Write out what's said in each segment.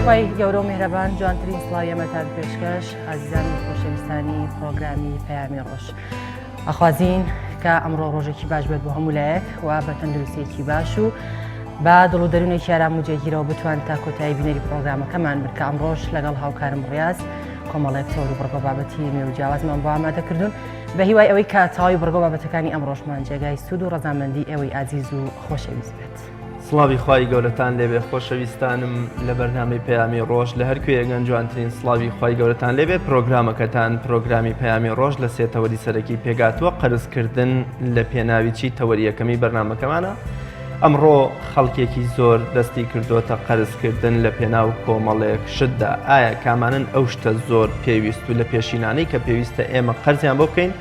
خوای گەورە و میهرەبان جوانترین سڵاوی ئێمەتان پێشکەش ئازیزان و خۆشەویستانی پرۆگرامی پەیامی ڕۆژ ئەخوازین کە ئەمڕۆ ڕۆژێکی باش بێت بۆ هەموو لایەک و بە تەندروستیەکی باش و بە دڵ و دەروونێکی ئارام و جێگیرەوە بتوان تا کۆتایی بینەری پرۆگرامەکەمان بن کە ئەمڕۆش لەگەڵ هاوکارم ڕاز کۆمەڵێک تەور و بڕگە بابەتی نوێ و جیاوازمان بۆ ئامادە کردوون بە هیوای ئەوەی کە تەواوی بڕگە بابەتەکانی ئەمڕۆشمان جێگای سوود و ڕەزامەندی ئێوەی ئازیز و خۆشەویست بێت. سڵاوی خوای گەورەتان لێبێ خۆشەویستانم لە بەرنامەی پەیامی ڕۆژ لە هەر کوێیەگەن جوانترین سڵاوی خوای گەورەتان لێبێ پرۆگرامەکەتان پرۆگرامی پەیامی ڕۆژ لە سێ تەوەری سەرەکی پێگاتووە قەرزکردن لە پێناوی چی تەوەری یەکەمی بەرنامەکەمانە ئەمڕۆ خەڵکێکی زۆر دەستی کردوتە قەرزکردن لە پێناو کۆمەڵێک شتدا ئایا کامانن ئەو شتە زۆر پێویست و لە پێشینانەی کە پێویستە ئێمە قەرزیان بۆ بکەین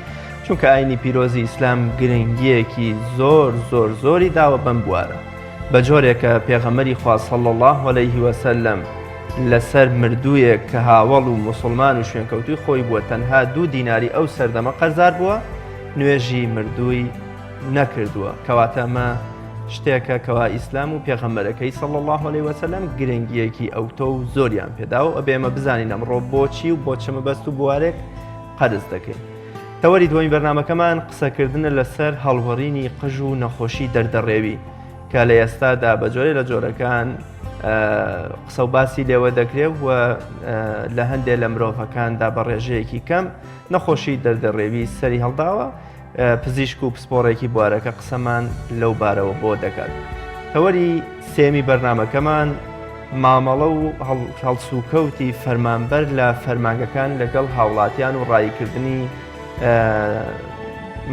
چونکە ئاینی پیرۆزی ئیسلام گرنگیەکی زۆر زۆر زۆری داوە بەم بوارە بە جۆرێک کە پێغەمبەری خوا صلی اللە علیه وسلم لەسەر مردوویەک کە هاوەڵ و موسڵمان و شوێنکەوتوی خۆی بووە تەنها دوو دیناری ئەو سەردەمە قەرزار بووە نوێژی مردووی نەکردووە کەواتە ئەمە شتێکە کەوا ئیسلام و پێغەمبەرەکەی صلی الله علیه وسلم گرنگیەکی ئەوتۆ و زۆریان پێداوە ئەبێ ئێمە بزانین ئەمڕۆ بۆچی و بۆ چ مەبەست و بوارێک قەرز دەکەین. تەوەری دووەمی بەرنامەکەمان قسەکردنە لەسەر هەڵوەڕینی قژ و نەخۆشی دەردەڕێوی کە لە ئێستادا بە جۆرێ لە جۆرەکان قسە و باسی لێوە دەکرێت و لە هەندێک لە مرۆڤەکاندا بە ڕێژەیەکی کەم نەخۆشی دەردەڕێوی سەری هەڵداوە پزیشک و پسپۆڕێکی بوارەکە قسەمان لەو بارەوە بۆ دەکات. تەوەری سێمی بەرنامەکەمان مامەڵە و هەڵسوکەوتی فەرمانبەر لە فەرمانگەکان لەگەڵ هاوڵاتیان و ڕاییکردنی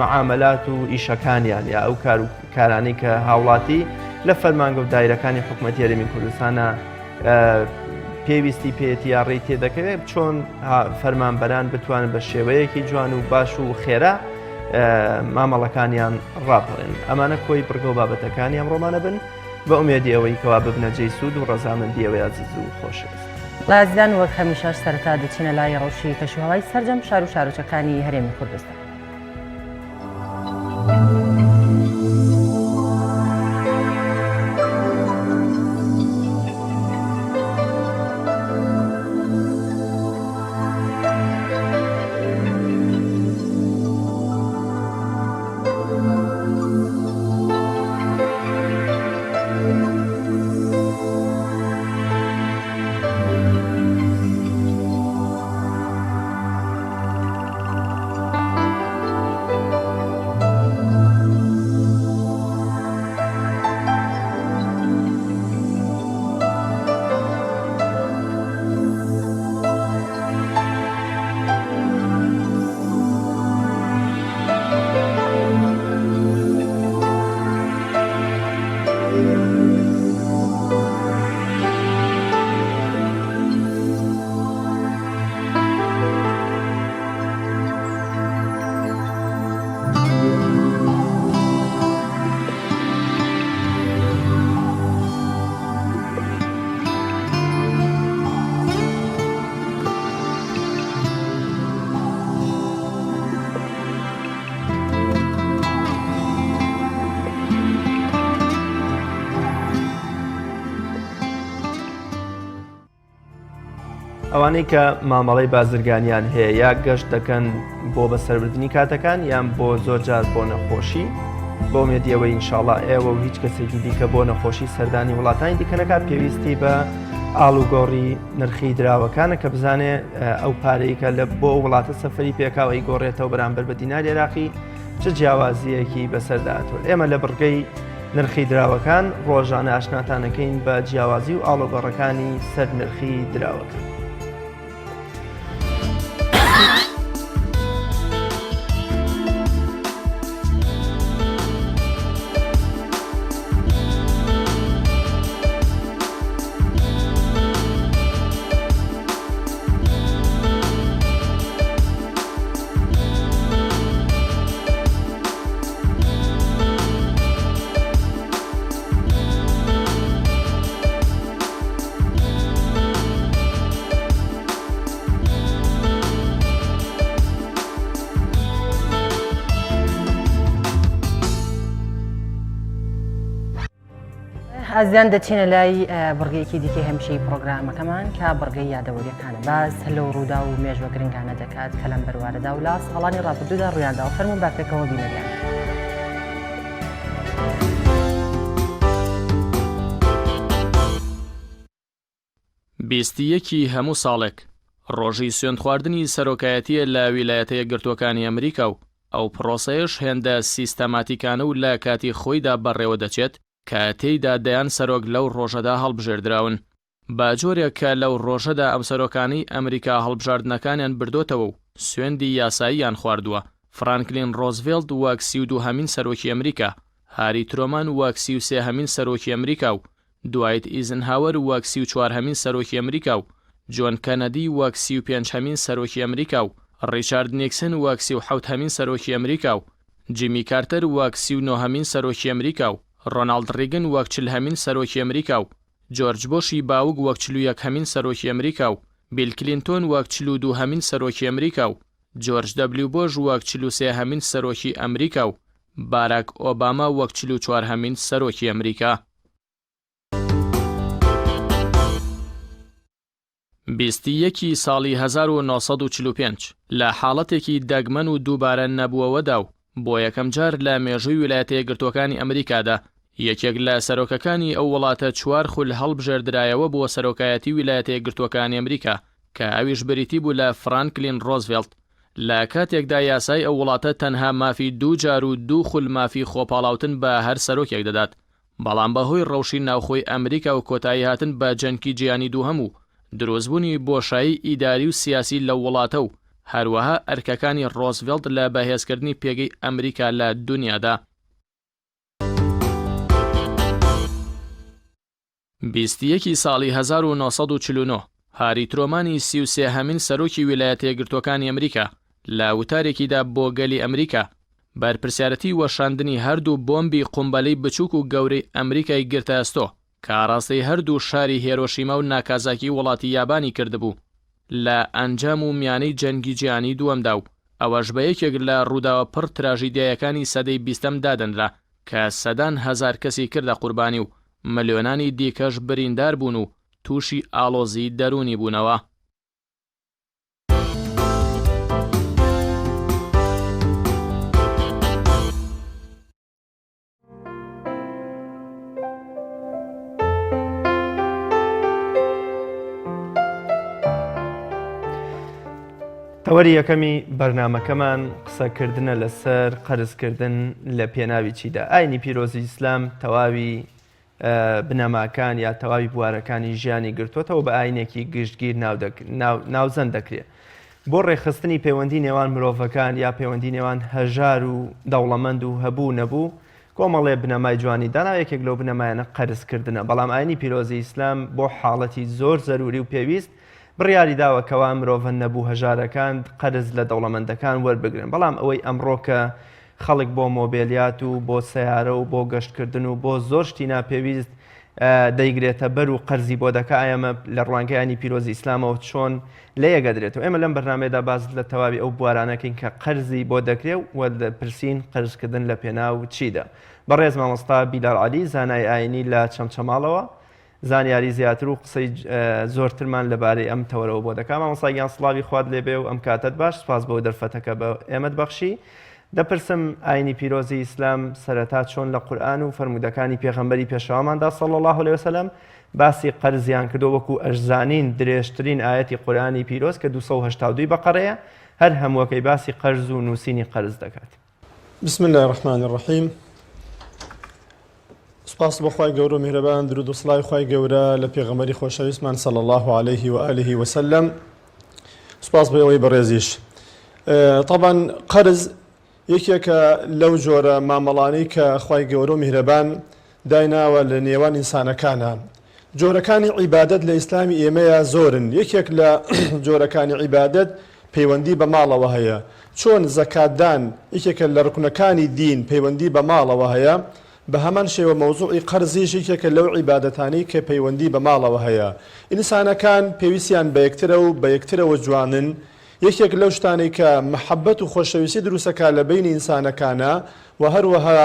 مەعامەلات و ئیشەکانیان یا ئەو کار و کارانەی کە هاوڵاتی لە فەرمانگە و دایرەکانی حکوومەتی هەرێمی کوردستانە پێویستی پێیەتی یا ڕێی تێدەکەوێت چۆن فەرمانبەران بتوانن بە شێوەیەکی جوان و باش و خێرا مامەڵەکانیان ڕاپەڕێن ئەمانە کۆی بڕگە و بابەتەکانی ئەمڕۆمانە بن بە ئومێدی ئەوەی کەوا ببنە جێی سوود و ڕەزامەندی ئەوەی ئازیز و خۆشەویست. ئازیزان وەک هەمیشەش سەرەتا دەچینە لای ڕەوشی کەشوهەوای سەرجەم شار و شارۆچەکانی هەرێمی کوردستان. ئەوانەی کە مامەڵەی بازرگانیان هەیە یا گەشت دەکەن بۆ بەسەربردنی کاتەکان یان بۆ زۆر جار بۆ نەخۆشی بۆ ئومێدی ئەوەی ئینشاڵا ئێوە و هیچ کەسێکی دیکە بۆ نەخۆشی سەردانی وڵاتانی دیکە نەکات پێویستی بە ئاڵوگۆڕی نرخی دراوەکانە کە بزانێ ئەو پارەی کە لە بۆ وڵاتە سەفری پێکاوەی گۆڕێتەوە بەرامبەر بە دیناری عێراقی چ جیاوازیەکی بەسەردا هاتووە ئێمە لە بڕگەی نرخی دراوەکان ڕۆژانە ئاشناتانەکەین بە جیاوازی و ئاڵۆگەڕەکانی سەر نرخی دراوەکان. ئازیزان دەچینە لای بڕگەیەکی دیکەی هەمیشەی پرۆگرامەکەمان کە بڕگەی یادەوەریەکانە باس لەو ڕوودا و مێژوە گرنگانە دەکات کە لەم بەروارەدا و لە ساڵانی ڕابردوودا ڕوویانداوە فەرموون با پێکەوە بینەریان. 21 ی هەموو ساڵێک، ڕۆژی سوێندخواردنی سەرۆکایەتییە لە ویلایەتە یەکگرتووەکانی ئەمریکا و ئەو پڕۆسەیەش هێندە سیستەماتیکانە و لە کاتی خۆیدا بەڕێوە دەچێت کە تێیدا دەیان سەرۆک لەو ڕۆژەدا هەڵبژێردراون. بە جۆرێک کە لەو ڕۆژەدا ئەم سەرۆکانەی ئەمریکا هەڵبژاردنەکانیان بردۆتەوە و سوێندی یاساییان خواردووە، فرانکلین ڕۆزڤێڵت وەک 32 هەمین سەرۆکی ئەمریکا، هاری ترۆمان وەک 33 هەمین سەرۆکی ئەمریکا و دوایت ئیزنهاوەر وەک 34 هەمین سەرۆکی ئەمریکا و جۆن کەنەدی وەک 35 هەمین سەرۆکی ئەمریکا و ڕیچارد نیکسن وەک 37 هەمین سەرۆکی ئەمریکا و جیمی کارتەر وەک 39 هەمین سەرۆکی ئەمریکا و ڕۆناڵد ڕیگن وەک 40 هەمین سەرۆکی ئەمریکا و جۆرج بۆشی باوک وەک 41 هەمین سەرۆکی ئەمریکا و بیل کلینتۆن وەک 42 هەمین سەرۆکی ئەمریکا و جۆرج دەبلیو بۆش وەک 43 هەمین سەرۆکی ئەمریکا و باراک ئۆباما وەک 44 هەمین سەرۆکی ئەمریکا. 21 ی ساڵی 1945 لە حاڵەتێکی دەگمەن و دووبارە نەبووەوەدا و بۆ یەکەم جار لە مێژووی ویلایەتە یەکگرتووەکانی ئەمریکادا یەکێک لە سەرۆکەکانی ئەو وڵاتە چوار خول هەڵبژێردرایەوە بۆ سەرۆکایەتی ویلایەتە یەکگرتووەکانی ئەمریکا کە ئەویش بریتی بوو لە فرانکلین ڕۆزڤێڵت لە کاتێکدا یاسای ئەو وڵاتە تەنها مافی دوو جار و دوو خول مافی خۆپاڵاوتن بە هەر سەرۆکێک دەدات بەڵام بەهۆی ڕەوشی ناوخۆی ئەمریکا و کۆتاییهاتن بە جەنگی جیهانی دووهەم و دروستبوونی بۆشایی ئیداری و سیاسی لەو وڵاتە و هەروەها ئەرکەکانی ڕۆزڤێڵت لە بەهێزکردنی پێگەی ئەمریکا لە دونیادا. 21 ی ساڵی 1949 هاری ترۆمانی 33 هەمین سەرۆکی ویلایەتە یەکگرتووەکانی ئەمریکا لە وتارێکیدا بۆ گەلی ئەمریکا بەرپرسیارەتی وەشاندنی هەردوو بۆمبی قومبەلەی بچووک و گەورەی ئەمریکای گرتە ئەستۆ کە ئاراستەی هەردوو شاری هێرۆشیما و ناکازاکی وڵاتی یابانی کردبوو لە ئەنجام و میانەی جەنگی جیهانی دووەمدا و ئەوەش بە یەکێک لە ڕووداوە پڕ تراژیدیایەکانی سەدەی بیستەم دادەنرا کە سەدان هەزار کەسی کردە قوربانی و ملیۆنانی دیکەش بریندار بوون و تووشی ئاڵۆزی دەروونی بوونەوە. تەوەری یەکەمی بەرنمەکەمان قسەکردنە لەسەر قەرزکردن لە پێناوی چیدا ئاینی پیرۆزی ئیسلام تەواوی بنەماکان یا تەواوی بوارەکانی ژیانی گرتووەتەوە بە ئاینێکی گشتگیر ناوزەند دەکرێت. بۆ ڕێکخستنی پەیوەندی نێوان مرۆڤەکان یا پەیوەندی نێوان هەژار و دەوڵەمەند و هەبوو و نەبوو کۆمەڵێ بنەمای جوانی دانا یەکێک لەو بنەمایانە قەرزکردنە بەڵام ئاینی پیرۆزی ئیسلام بۆ حاڵەتی زۆر زەروری و پێویست بڕیاری داوە کەوا مرۆڤە نەبوو هەژارەکان قەرز لە دەوڵەمەندەکان وەربگرن بەڵام ئەوەی ئەمڕۆ کە خەڵک بۆ مۆبێلیات و بۆ سەیارە و بۆ گەشتکردن و بۆ زۆر شتی ناپێویست دەیگرێتە بەر و قەرزی بۆ دەکا ئەمە لە ڕوانگەی ئاینی پیرۆزی ئیسلامەوە چۆن لێیەگەدرێتەوە ئێمە لەم بەرنامەیەدا باس لە تەواوی ئەو بوارانەکەین کە قەرزی بۆ دەکرێ و دەپرسین قەرزکردن لە پێناو چیدا بەڕێز مامۆستا بیلال عەلی زانای ئاینی لە چەمچەماڵەوە زانیاری زیاتر و قسەی زۆرترمان لەبارەی ئەم تەوەرەوە بۆ دەکا. مامۆستا گیان سڵاوی خوات لێبێ و ئەم کاتەت باش، سوپاس بۆ دەرفەتەکە بە ئێمەت بەخشی. دەپرسم ئاینی پیرۆزی ئیسلام سەرەتا چۆن لە قورئان و فەرموودەکانی پێغەمبەری پێشەواماندا صلی اللە علیە وسلم باسی قەرزیان کردووە وەکو ئەشزانین درێژترین ئایەتی قورئانی پیرۆز کە 282 بەقەرەیە هەر هەمووەکەی باسی قەرز و نووسینی قەرز دەکات. بسم اللە الرحمن الرحیم سپاس بۆ خوای گەورە و میهرەبان درود و سڵاوی خوای گەورە لە پێغەمبەری خۆشەویستمان صلی الله علیه و آله و سلم سپاس بۆ ئێوەی بەڕێزیش طبعا قەرز یەکێکە لەو جۆرە مامەڵانەی کە خوای گەورە و میهرەبان دایناوە لە نێوان ئینسانەکانا. جۆرەکانی عیبادەت لە ئیسلامی ئێمەیا زۆرن، یەکێک لە جۆرەکانی عیبادەت پەیوەندی بە ماڵەوە هەیە، چۆن زەکاتدان یەکێکە لە ڕوکنەکانی دین پەیوەندی بە ماڵەوە هەیە، بە هەمان شێوە مەوزوعی قەرزیش یەکێکە لەو عیبادەتانەی کە پەیوەندی بە ماڵەوە هەیە. ئینسانەکان پێویستیان بە یەکترە و بە یەکترەوە جوانن، یەکێک لەو شتانەی کە مەحەبەت و خۆشەویستی دروستەکا لە بەینی ئینسانەکانا و هەروەها.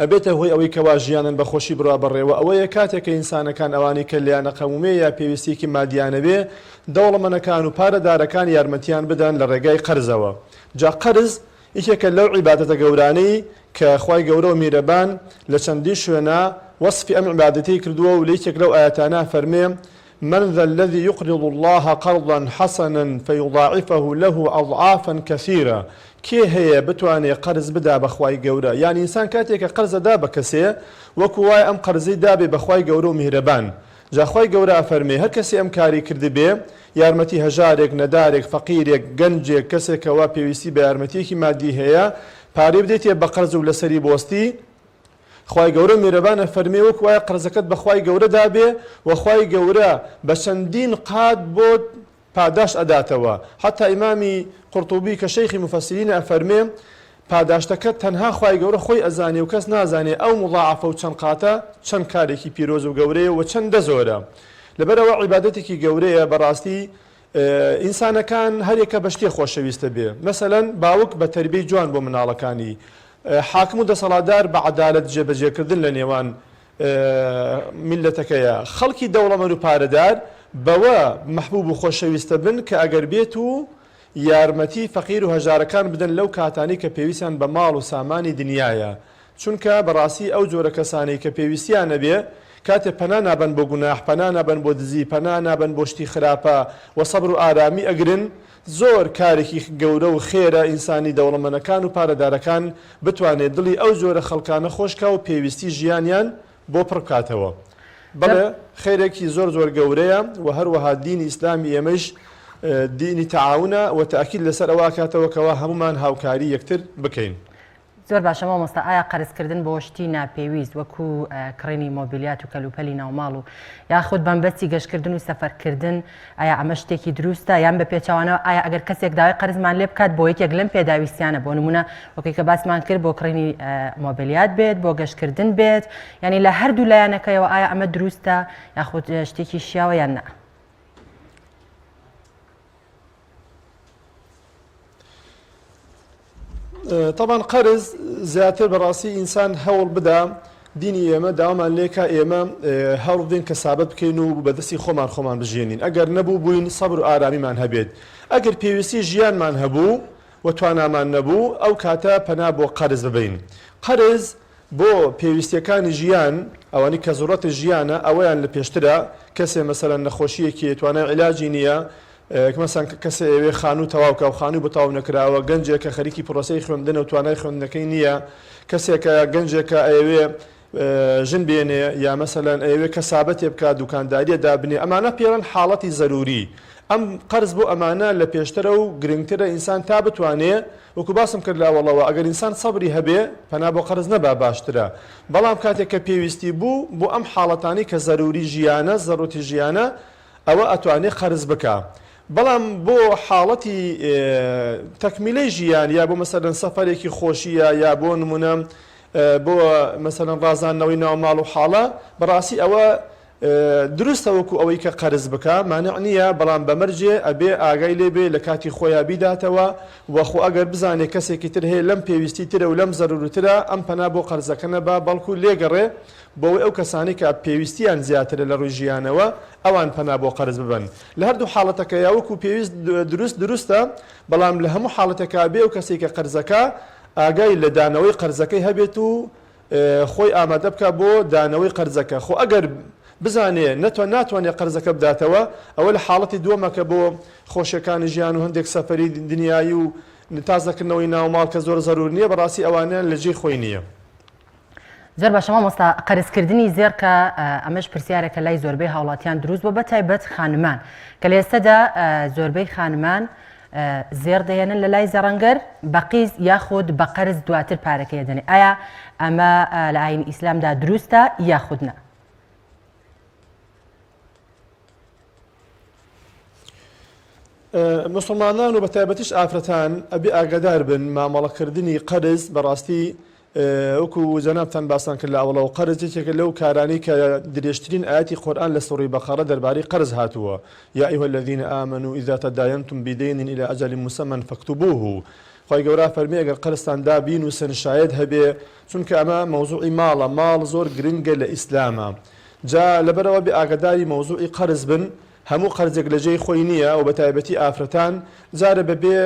ئەبێتە هۆی ئەوەی کەوا ژیانن بە خۆشی بڕوا بەڕێوە ئەوەیە کاتێک کە ئینسانەکان ئەوانەی کە لێیان ئەقەومێ یا پێویستیەکی مادیانە بێ دەوڵەمەنەکان و پارەدارەکان یارمەتیان بدەن لە ڕێگای قەرزەوە جا قەرز یەکێکە لەو عیبادەتە گەورانەی کە خوای گەورە و میرەبان لە چەندین شوێنا وەسفی ئەم عیبادەتەی کردووە و لە یەکێک لەو ئایەتانە فەرمێ من ذا الذی یقرض اللە قرضا حسنا فیضاعفه له اضعافا کثیرە، کێ هەیە بتوانێ قەرز بدا بە خوای گەورە، یان ئینسان کاتێ کە قەرز ئەدا بە کەسێ وەکو وایە ئەم قەرزەی دابێ بە خوای گەورە و میهرەبان، جا خوای گەورە ئەفەرمێ هەر کەسێ ئەم کارەی کردبێ یارمەتی هەژارێک، نەدارێک، فەقیرێک، گەنجێک، کەسێک کەوا پێویستی بە یارمەتیەکی مادی هەیە پارەی بدەیتێ بە قەرز و لەسەری بۆستی، خوای گەورە میرەبان ئەفەرمێ وەک وایە قەرزەکەت بە خوای گەورە دابێ وە خوای گەورە بە چەندین قات بۆت پاداشت ئەداتەوە حەتا ئیمامی قورتوبی کە شەیخی موفەسیرینە ئەفەرمێ پاداشتەکە تەنها خوای گەورە خۆی ئەزانێ و کەس نازانێ ئەو موضاعەفە و چەند قاتە چەند کارێکی پیرۆز و گەورەیە و چەندە زۆرە لەبەرئەوە عیبادەتێکی گەورەیە بەڕاستی ئینسانەکان هەریەکە بە شتێ خۆشەویستە بێ مەسەلەن باوک بە تەربیەی جوان بۆ مناڵەکانی حاکم و دەسەڵاتدار بە عەدالەت جێبەجێکردن لە نێوان میللەتەکەیە خەڵکی دەوڵەمەن و پارەدار بەوە مەحبوب و خۆشەویستە بن کە ئەگەر بێت و یارمەتی فەقیر و هەژارەکان بدەن لەو کاتانەی کە پێویستیان بە ماڵ و سامانی دنیایە چونکە بەڕاستی ئەو جۆرە کەسانەی کە پێویستیان نەبێ کاتێ پەنا نابەن بۆ گوناح پەنا نابەن بۆ دزی پەنا نابەن بۆ شتی خراپە وە سەبر و ئارامی ئەگرن زۆر کارێکی گەورە و خێرە ئینسانی دەوڵەمەنەکان و پارەدارەکان بتوانێ دڵی ئەو جۆرە خەڵکانە خۆش کا و پێویستی ژیانیان بۆ پڕ بکاتەوە بەڵێ خێرێکی زۆر زۆر گەورەیە و هەروەها دینی ئیسلامی ئێمەیش دینی تەعاونە و تەئکید لەسەر ئەوە ئەکاتەوە کەوا هەموومان هاوکاری یەکتر بکەین. زۆر باشە مامۆستا ئایا قەرزکردن بۆ شتی ناپێویست وەکو کڕینی مۆبیلیات و کەلوپەلی ناوماڵ و یاخود بەمبەستی گەشتکردن و سەفەرکردن ئایا ئەمە شتێکی دروستە یان بە پێچەوانەوە ئایا ئەگەر کەسێک داوای قەرزمان لێ بکات بۆ یەکێک لەم پێداویستیانە بۆ نمونە وەکی کە باسمان کرد بۆ کڕینی مۆبیلیات بێت بۆ گەشتکردن بێت یعنی لە هەردوو لایەنەکەیەوە ئایا ئەمە دروستە یاخود شتێکی شیاوە یان نا؟ تەبان قەرز زیاتر بەڕاستی ئینسان هەوڵ بدا دینی ئێمە داوامان لێکا ئێمە هەوڵ بدەین کە سابەت بکەین و بەدەستی خۆمان خۆمان بژێنین ئەگەر نەبوو بووین سەبر و ئارامیمان هەبێت ئەگەر پێویستی ژیانمان هەبوو و توانامان نەبوو ئەو کاتە پەنا بۆ قەرز ببین قەرز بۆ پێویستیەکانی ژیان ئەوانی کە زوڕەتی ژیانە ئەوەیان لە پێشترە کەسێ مەسەلەن نەخۆشیەکی توانای عیلاجی نییە مەسەن کەسێ ئەیەوێ خانوو تەواو کا و خانووی بۆ تەواو نەکراوە گەنجێکە خەریکی پرۆسەی خوێندنە و توانای خوێندنەکەی نییە کەسێکە گەنجێکە ئەیەوێ ژن بێنێ یا مەسەلەن ئەیەوێ کەسابەتێ بکات دوکانداریە دابنێ ئەمانە پێڵەن حاڵەتی زەروری ئەم قەرز بۆ ئەمانە لە پێشترە و گرنگترە ئینسان تا بتوانێ وەکو باسم کرد لە ئەوەڵەوە ئەگەر ئینسان سەبری هەبێ پەنا بۆ قەرز نەبا باشترە بەڵام کاتێک کە پێویستی بوو بۆ ئەم حاڵەتانی کە زەروری ژیانە زەروتی ژیانە ئەوە ئەتوانێ قەرز بکا بەڵام بۆ حاڵەتی تەکمیلەی ژیان یا بۆ مەسەلەن سەفەرێکی خۆشیە یا بۆ نمونە بۆ مەسەلەن ڕازاندنەوەی ناو ماڵ و حاڵە بەڕاستی ئەوە دروستە وەکو ئەوەی کە قەرز بکا مانع نییە بەڵام بەمەرجێ ئەبێ ئاگای لێ بێ لە کاتی خۆیا بیداتەوە و خۆ ئەگەر بزانێ کەسێکی تر هەیە لەم پێویستی ترە و لەم زەرورترە ئەم پەنا بۆ قەرزەکە نەبا بەڵکو لێگەڕێ بۆوەی ئەو کەسانەی کە پێویستیان زیاترە لە ڕووی ژیانەوە ئەوان پەنا بۆ قەرز ببەن. لە هەردوو حاڵەتەکەیا وەکو پێویست دروست دروستە، بەڵام لە هەموو حاڵەتێکا بێ ئەو کەسەی کە قەرزەکە ئاگای لە دانەوەی قەرزەکەی هەبێت و خۆی ئامادە بکا بۆ دانەوەی قەرزەکە خۆ ئەگەر بزانێ نەتوان ناتوانێ قەرزەکە بداتەوە ئەوە لە حاڵەتی دووەمە کە بۆ خۆشیەکانی ژیان و هەندێک سەفەری دنیایی و تازەکردنەوەی ناوماڵ کە زۆر زەرور نییە بەڕاستی ئەوانەیان لە جێی خۆی نییە. زۆر باشە مامۆستا قەرزکردنی زێڕ کە ئەمەش پرسیارێکە لای زۆربەی هاوڵاتیان دروست بووە بە تایبەت خانمان کە لە ئێستەدا زۆربەی خانمان زێڕ دەهێنن لە لای زەڕەنگەر بە قیز یاخود بە قەرز دواتر پارەکەی دەنێ ئایا ئەمە لە ئاین ئیسلامدا دروستە یاخود نا؟ مسلمانان و بە تایبەتیش ئافرەتان ئەبێ ئاگادار بن مامەڵەکردنی قەرز بەڕاستی وەکو جەنابتان باستان کرد لە ئەوەڵەوە قەرز یەکێکە لەو کارانەی کە درێژترین ئایەتی قورئان لە سوڕی بەقەڕە دەربارەی قەرز هاتووە، یا ایها الذین آمنوا اذا تداینتم بدین الی اجل مسمی فاکتبوه. خوای گەورە فەرمی ئەگەر قەرزتان دا بینوسن شایەد هەبێ چونکە ئەمە مەوزوعی ماڵە ماڵ زۆر گرنگە لە ئیسلامە جا لەبەرئەوە بێ ئاگاداری مەوزوعی قەرز بن هەموو قەرزێک لە جێی خۆی نییە و بەتایبەتی ئافرەتان جارێ بە بێ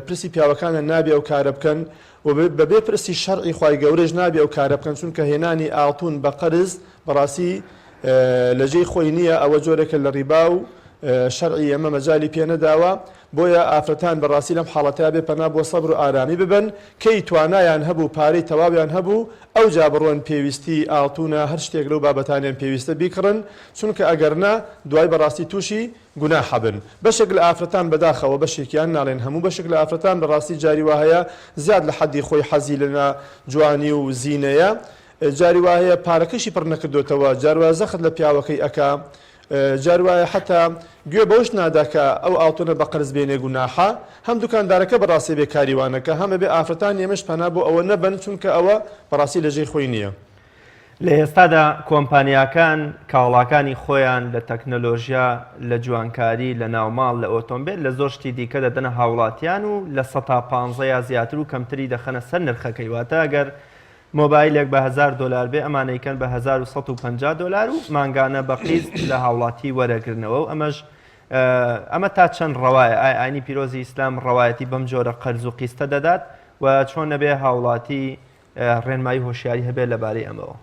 پرسی پیاوەکانیان نابێ ئەو کارە بکەن و بە بێ پرسی شەرعی خوای گەورەش نابێ ئەو کارە بکەن چونکە هێنانی ئاڵتون بە قەرز بەڕاستی لە جێی خۆی نییە ئەوە جۆرێکە لە ڕیبا و شەرعی ئێمە مەجالی پێ نەداوە بۆیە ئافرەتان بەڕاستی لەم حاڵەتەیا بێ پەنا بۆ سەبر و ئارامی ببەن، کەی توانایان هەبوو پارەی تەواویان هەبوو ئەوجا بڕۆن پێویستی ئاڵتونە هەر شتێک لەو بابەتانەیان پێویستە بیکڕن چونکە ئەگەر نا دوای بەڕاستی توشی گوناحەبن بەشێک لە ئافرەتان بەداخەوە بەشێکیان ناڵێن هەموو بەشێک لە ئافرەتان بەڕاستی جاری وا هەیە زیاد لە حەدی خۆی حەزی لە نا جوانی و زینەیە جاری وا هەیە پارەکەشی پڕ نەکردۆتەوە جار وایە زەخت لە پیاوەکەی ئەکا جار وایە حەتا گوێ بەوەش نادا کە ئەو ئاڵتونە بە قەرز بێنێ گوناحە، هەم دوکاندارەکە بەڕاستی ئەبێ کاری وا نەکا، هەم ئەبێ ئافرەتانی ئێمەش پەنا بۆ ئەوە نەبەن چونکە ئەوە بەڕاستی لە جێی خۆی نییە. لە ئێستادا کۆمپانیاکان کاڵاکانی خۆیان لە تەکنەلۆژیا، لە جوانکاری، لە ناوماڵ، لە ئۆتۆمبێل، لە زۆر شتی دیکە دەدەنە هاوڵاتیان و 15% یا زیاتر و کەمتری دەخەنە سەر نرخەکەی واتە ئەگەر مۆبایلێک بە هەزار دۆلار بێ ئەمان ئەیکەن بە 1150 دۆلار و مانگانە بە قیست لە هاوڵاتی وەرەگرنەوە و ئەمەش ئەمە تا چەند ڕەوایە ئایا ئاینی پیرۆزی ئیسلام ڕەوایەتی بەم جۆرە قەرز و قیستە دەدات و چۆن نەبێ هاوڵاتی ڕێنمایی هۆشیاری هەبێت لەبارەی ئەمەوە؟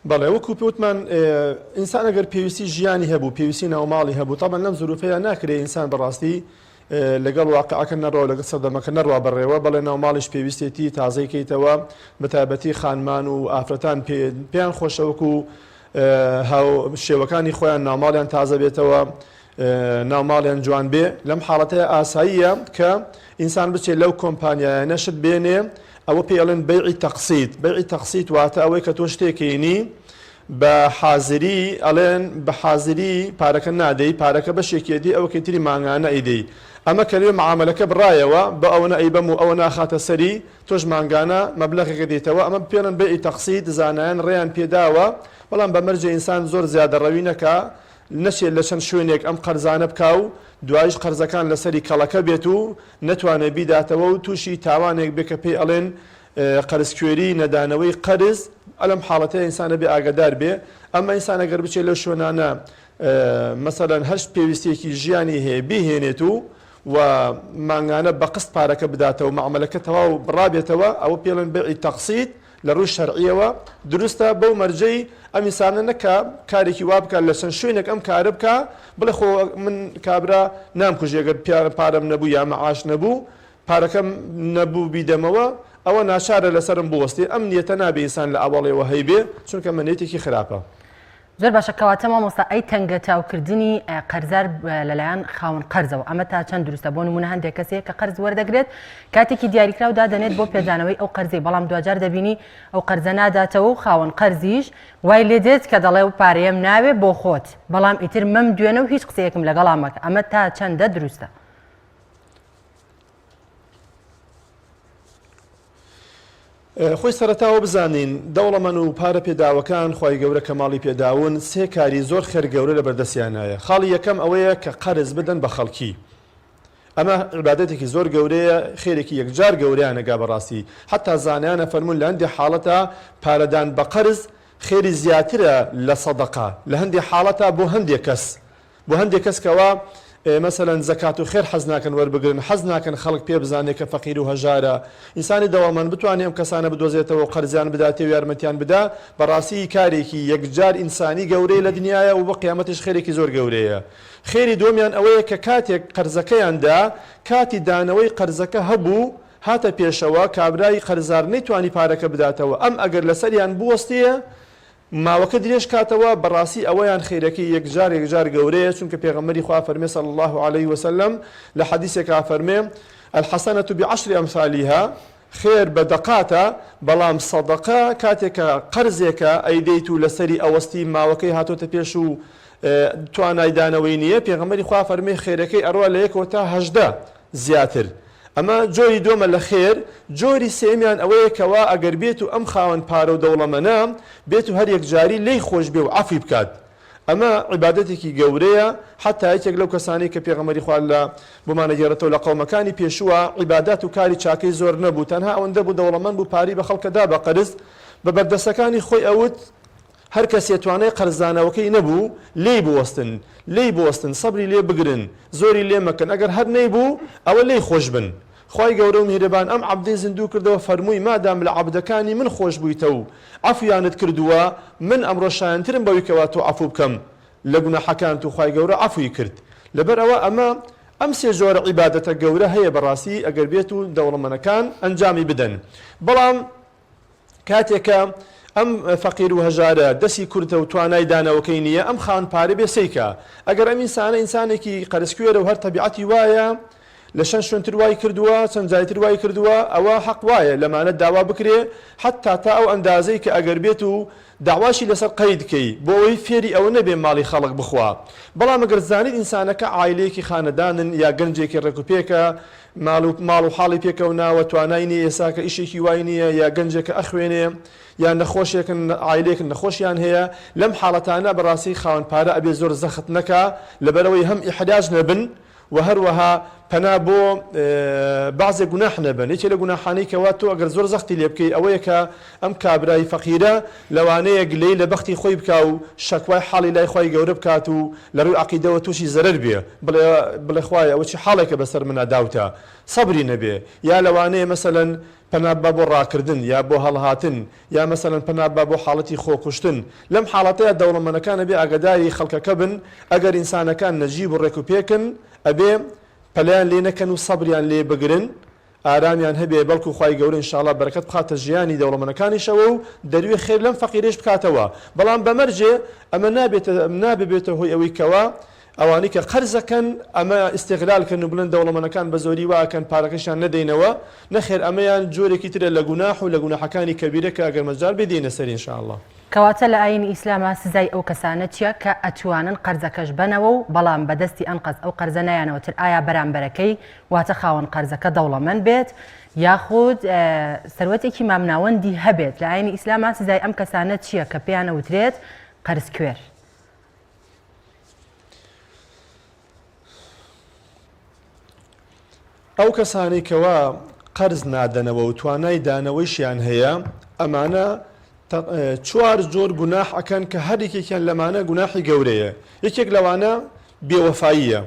بەڵێ وەکو پێوتمان ئینسان ئەگەر پێویستی ژیانی هەبوو پێویستی ناوماڵی هەبوو تامان لەم زروفەیە ناکرێ ئینسان بەڕاستی لەگەڵ واقعەکە نەڕەوە لەگەڵ سەردەمەکە نەڕوا بەڕێوە بەڵێ ناوماڵیش پێویستێتی تازەی کەیتەوە بەتایبەتی خانمان و ئافرەتان پێیان خۆشە وەکو هاو شێوەکانی خۆیان ناوماڵیان تازە بێتەوە ناوماڵیان جوان بێ لەم حاڵەتەیە ئاساییە کە ئینسان بچێت لەو کۆمپانیایانە شت بێنێ ئەوە پێی ئەڵێن بەیعی تەقسیت بەیعی تەقسیت واتە ئەوەی کە تۆ شتێکینی بە حازری ئەڵێن بە حازری پارەکە نادەی پارەکە بەشێکی ئەدی ئەوەکەی تری مانگانە ئەیدەی ئەمە کە لێ معامەلەکە بڕایەوە بە ئەوەنە ئەیبەم و ئەوە ناخاتە سەری تۆش مانگانە مەبلەغێکە دێتەوە ئەمە پێڵێن بەیعی تەقسیت زانایان ڕێیان پێداوە بەڵام بە مەرجێ ئینسان زۆر زیادەڕەوی نەکا نەچێت لە چەند شوێنێک ئەم قەرزانە بکا و دوایش قەرزەکان لەسەری کەڵەکە بێت و نەتوانێت بیداتەوە و تووشی تاوانێک بێ کە پێی ئەڵێن قەرزکوێری، نەدانەوەی قەرز، ئەلەم حاڵەتەیە ئینسان ئەبێ ئاگەدار بێ، ئەمما ئینسان ئەگەر بچێت لەو شوێنانە مەسەلەن هەر پێویستیەکی ژیانی هەیە بیهێنێت و و مانگانە بە قست پارەکە بداتەوە مەعمەلەکە تەواو بڕابێتەوە ئەوە پێڵێن بەیعی تەقسیت لە ڕووی شەرعیەوە دروستە بەو مەرجەی ئەم ئینسانە نەکا کارێکی وا بکات لە چەند شوێنێک ئەم کارە بکا بڵێ خۆ من کابرا نامکوژی ئەگەر پارەم نەبوو یا مەعاش نەبوو پارەکەم نەبوو بیدەمەوە ئەوە ناچارە لەسەرم بوەستێ ئەم نیەتە نابێ ئینسان لە ئەوەڵێوە هەیبێ چونکە ئەمە نیەتێکی خراپە. زۆر باشە کەواتە مامۆستا ئەی تەنگەتاوکردنی قەرزار لەلایەن خاوەن قەرزەوە ئەمە تا چەند دروستە بۆ نمونە هەندێک کەسێک کە قەرز وەردەگرێت کاتێکی دیاریکراو دادەنێت بۆ پێدانەوەی ئەو قەرزەی بەڵام دواجار دەبینی ئەو قەرزە ناداتەوە و خاوەن قەرزیش وای لێ دێت کە دەڵێ و پارەیەم ناوێ بۆ خۆت بەڵام ئیتر مەم دوێنە و هیچ قسەیەکم لەگەڵا مەکە ئەمە تا چەندە دروستە؟ خۆی سەرەتا ئەوە بزانین دەوڵەمەن و پارە پێداوەکان خوای گەورە کە ماڵی پێداون سێ کاری زۆر خێر گەورە لە بەردەستیانایە خاڵی یەکەم ئەوەیە کە قەرز بدەن بە خەڵکی ئەمە عیبادەتێکی زۆر گەورەیە خێرێکی یەکجار گەورەیان ئەگا بەڕاستی حتا زانایانە فەرموون لە هەندێ حاڵەتا پارەدان بە قەرز خێری زیاترە لە سەدەقە لە هەندێ حاڵەتا بۆ هەندێ کەس بۆ هەندێک کەس کەوا مەسەلەن زەکات و خێر حەز ناکەن وەربگرن، حەز ناکەن خەڵک پێ بزانێ کە فەقیر و هەژارە، ئینسانی دەوڵەمەند بتوانێ ئەم کەسانە بدۆزێتەوە و قەرزیان بداتێ و یارمەتیان بدا، بەڕاستی کارێکی یەکجار ئینسانی گەورەیە لە دنیایا و بۆ قیامەتیش خێرێکی زۆر گەورەیە. خێری دووەمیان ئەوەیە کە کاتێک قەرزەکەیان دا، کاتی دانەوەی قەرزەکە هەبوو، هاتە پێشەوە، کابرای قەرزار نەیتوانی پارەکە بداتەوە، ئەم ئەگەر لەسەریان بوەستێ، ماوەکە درێژ کاتەوە بەڕاستی ئەوەیان خێرەکەی یەکجار یەکجار گەورەیە چونکە پێغەمبەری خوا فەرمێ صلی اللە علیه وسلم لە حەدیسێکا فەرمێ الحسنە بعشر امثالها خێر بە دەقاتە بەڵام سەدەقە کاتێک کە قەرزێکە ئەیدەیت و لەسەری ئەوەستی ماوەکەی هاتۆتە پێش و توانای دانەوەی نییە پێغەمبەری خوا فەرمێ خێرەکەی ئەڕوا لە یەکەوە تا 18 زیاتر ئەمە جۆری دووەمە لە خێر، جۆری سێیەمیان ئەوەیە کەوا ئەگەر بێت و ئەم خاوەن پارە و دەوڵەمەنە بێت و هەر یەکجاری لێی خۆش بێ و عەفوی بکات. ئەمە عیبادەتێکی گەورەیە حەتا یەکێک لەو کەسانەی کە پێغەمبەری خوا لە بۆمان ئەگێڕێتەوە لە قەومەکانی پێشووە عیبادات و کاری چاکەی زۆر نەبوو تەنها ئەوەندە بوو دەوڵەمەند بوو پارەی بە خەڵک ئەدا بە قەرز بە بەردەستەکانی خۆی ئەوت هەر کەسێ توانای قەرزدانەوەکەی نەبوو لێی بوەستن لێی بوەستن سەبری لێ بگرن زۆری لێ مەکەن ئەگەر هەر نەیبوو ئەوە لێی خۆش بن خوای گەورە و میهرەبان ئەم عەبدەی زیندوو کردەوە فەرمووی مادام لە عەبدەکانی من خۆش بوویتە و عەفویانت کردووە من ئەمڕۆ شایەنترم بەوی کەوا تۆ عەفو بکەم لە گوناحەکانت و خوای گەورە عەفوی کرد لەبەر ئەوە ئەمە ئەم سێ جۆرە عیبادەتە گەورە هەیە بەڕاستی ئەگەر بێت و دەوڵەمەنەکان ئەنجامی بدەن بەڵام کاتێک کە ئەم فەقیر و هەژارە دەسی کورتە و توانای دانەوەکەی نییە ئەم خاوەن پارە بێ سەیکا ئەگەر ئەم ئینسانە ئینسانێکی قەرزکوێرە و هەر تەبیعەتی وایە لە چەند شوێنتر وای کردووە چەند جایتر وای کردووە ئەوە حەق وایە لەمانە داوا بکرێ حەتا تا ئەو ئەندازەی کە ئەگەر بێت و داواشی لەسەر قەید کەی بۆ ئەوەی فێری ئەوە نەبێ ماڵی خەڵک بخوا بەڵام ئەگەر زانیت ئینسانەکە عایلەیەکی خانەدانن یا گەنجێکی ڕێک و پێکە ماڵ و ماڵ و حاڵی پێکەوە ناوە توانای نیە ئێساکە ئیشێکی وای نیە یا گەنجێکە ئەخوێنێ یا نەخۆشێکن عایلەیەکن نەخۆشیان هەیە لەم حاڵەتانە بەڕاستی خاوەن پارە ئەبێ زۆر زەخت نەکا لەبەرئەوەی هەم ئیحراج نەبن وە هەروەها پەنا بۆ بەعزێ گوناح نەبەن، یەکێ لە گوناحانەی کەوا تۆ ئەگەر زۆر زەختی لێ بکەی ئەوەیە کە ئەم کابرای فەقیرە لەوانەیە گلەیی لە بەختی خۆی بکا و شەکوای حاڵی لای خوای گەورە بکات و لە ڕووی عەقیدەوە تووشی زەرەر بێ بڵێ بڵێ خوایە ئەوە چی حاڵێکە بەسەر منا داوتە سەبری نەبێ یا لەوانەیە مەسەلەن پەنا ببا بۆ ڕاکردن یا بۆ هەڵهاتن یا مەسەلەن پەنا ببا بۆ حاڵەتی خۆکوشتن، لەم حاڵەتەیا دەوڵەمەنەکان ئەبێ ئاگەداری خەڵکەکە بن، ئەگەر ئینسانەکان نەجیب و ڕێکوپێکن ئەبێ پەلەیان لێ نەکەن و سەبریان لێ بگرن ئارامیان هەبێ بەڵکو خوای گەورە ان شاء اللە بەرەکەت بخاتە ژیانی دەوڵەمەنەکانیشەوە و دەروێ خێر لەم فەقیرەیش بکاتەوە بەڵام بەمەرجێ ئەمە نابێتە ناببێتە هۆی ئەوەی کەوا ئەوانەی کە قەرزەکەن ئەمە ئیستغلال کەن و بڵێن دەوڵەمەنەکان بە زۆری وا ئەکەن پارەکەشیان نەدەینەوە، نەخێر ئەمەیان جۆرێکی ترە لە گوناح و لە گوناحەکانی کەبیرە کە ئەگەر مەجال بێ دێینە سەری ان شاء اللە. کەواتە لە ئایینی ئیسلاما سزای ئەو کەسانە چیە کە ئەتوانن قەرزەکەش بەنەوە و بەڵام بە دەستی ئەنقەست ئەو قەرزە نایەنەوە تر ئایا بەرامبەرەکەی واتە خاوەن قەرزەکە دەوڵەمەند بێت یاخود سەروەتێکی مامناوەندی هەبێت لە ئایینی ئیسلاما سزای ئەم کەسانە چیە کە پێیان ئەوترێت قەرزکوێر؟ ئەو کەسانەی کەوا قەرز نادەنەوە و توانای دانەوەیشیان هەیە ئەمانە چوار جۆر گوناح ئەکەن کە هەر یەکێکیان لەمانە گوناحی گەورەیە یەکێک لەوانە بێوەفاییە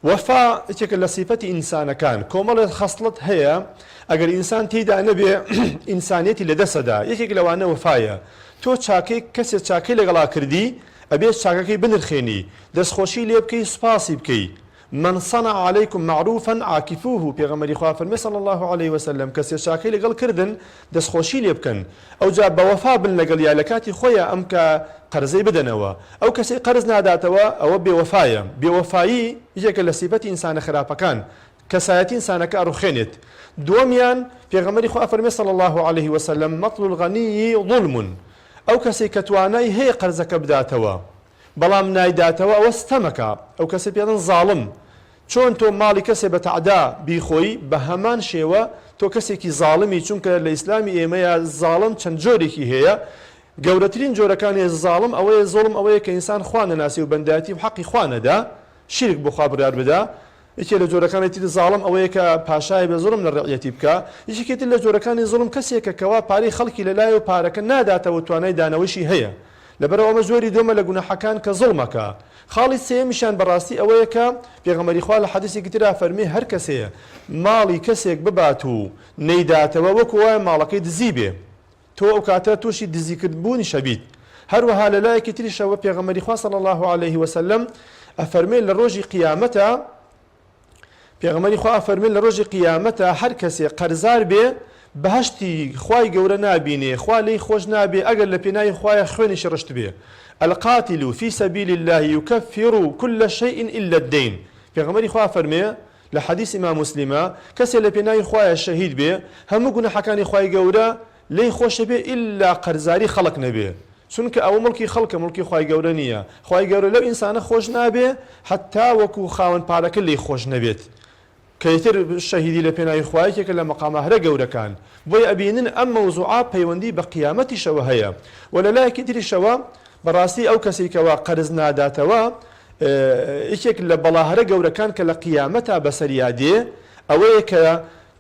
وەفا یەکێکە لە سیفەتی ئینسانەکان، کۆمەڵێ خەسڵەت هەیە ئەگەر ئینسان تێیدا نەبێ ئینسانیەتی لەدەسەدا، یەکێک لەوانە وەفایە، تۆ چاکەی کەسێ چاکەی لەگەڵا کردی ئەبێ چاکەکەی بنرخێنی، دەستخۆشی لێ بکەی سوپاسی بکەی، من صنع علیکم معروفا عاکفوه، پێغەمبەری خوا فەرمی صلی اللە علیه وسلم کەسێ چاکەی لەگەڵ کردن دەستخۆشی لێ بکەن، ئەوجا بەوەفا بن لەگەڵیا لەکاتی خۆیا ئەم کە قەرزەی بدەنەوە. ئەو کەسەی قەرز ناداتەوە ئەوە بێوەفایە. بێوەفایی یەکێکە لە سیفەتی ئینسانە خراپەکان، کەسایەتی ئینسانەکە ئەڕوخێنێت. دووەمیان، پێغەمبەری خوا ئەفەرمێ صلی اللە علیه وسلم مطل الغنی ظلم ئەو کەسەی کە توانای هەیە قەرزەکە بداتەوە بەڵام نایداتەوە ئەوە ستەمەکە، ئەو کەسە پێ دەڵێن زاڵم. چۆن تۆ ماڵی کەسێ بە تەعدا بیخۆی بە هەمان شێوە تۆ کەسێکی زاڵمی چونکە لە ئیسلامی ئێمەیا زاڵم چەند جۆرێکی هەیە گەورەترین جۆرەکانی زاڵم ئەوەیە زوڵم ئەوەیە کە ئینسان خوا نەناسی و بەندایەتی و حەقی خوا نەدا شیرک بۆ خوا بڕیار بدا یەکێ لە جۆرەکانی تری زاڵم ئەوەیە کە پاشای بێ زوڵم لە ڕعیەتی بکا یەکێکی تر لە جۆرەکانی زوڵم کەسێکە کەوا پارەی خەڵکی لەلایە و پارەکە ناداتەوە توانای دانەوەیشی هەیە لەبەرئەوە ئەمە جۆری دووەمە لە گوناحەکان کە زوڵمەکە. خاڵی سێیەمیشیان بەڕاستی ئەوەیە کە پێغەمبەری خوا لە حەدیسێکی ترا فەرمی هەر کەسێ ماڵی کەسێک ببات و نەیداتەوە وەکو وایە ماڵەکەی دزی بێ تۆ ئەو کاتە تووشی دزی کردبوونیش ئەبیت. هەروەها لە لایەکی تریشەوە پێغەمبەری خوا صلی اللە علیه وسلم ئەفەرمێ لە ڕۆژی قیامەتا پێغەمبەری خوا ئەفەرمێ لە ڕۆژی قیامەتا هەر کەسێ قەرزار بێ بەهەشتی خوای گەورە نابینێ خوا لێی خۆش نابێ ئەگەر لە پێناوی خوایە خوێنیشی ڕشتبێ القاتل فی سبیل اللە یکفر کل شیء الا الدین پێغەمبەری خوا ئەفەرمێ لە حەدیث ئیمام موسلیمە کەسێ لە پێناوی خوایە شەهید بێ هەموو گوناحەکانی خوای گەورە لێی خۆشەبێ ئیلا قەرزاری خەڵک نەبێ چونکە ئەوە موڵکی خەڵکە موڵکی خوای گەورە نیە خوای گەورە لەو ئینسانە خۆش نابێ هەتا وەکو خاوەن پارەکە لێی خۆش نەبێت. کە ئیتر شەهیدی لە پێناوی خوا یەکێکە لە مەقامە هەرە گەورەکان، بۆیە ئەبینن ئەم مەوزوعە پەیوەندی بە قیامەتیشەوە هەیە و لە لایەکی تریشەوە بەڕاستی ئەو کەسەی کەوا قەرز ناداتەوە یەکێک لە بەڵا هەرە گەورەکان کە لە قیامەتا بەسەریا دێ ئەوەیە کە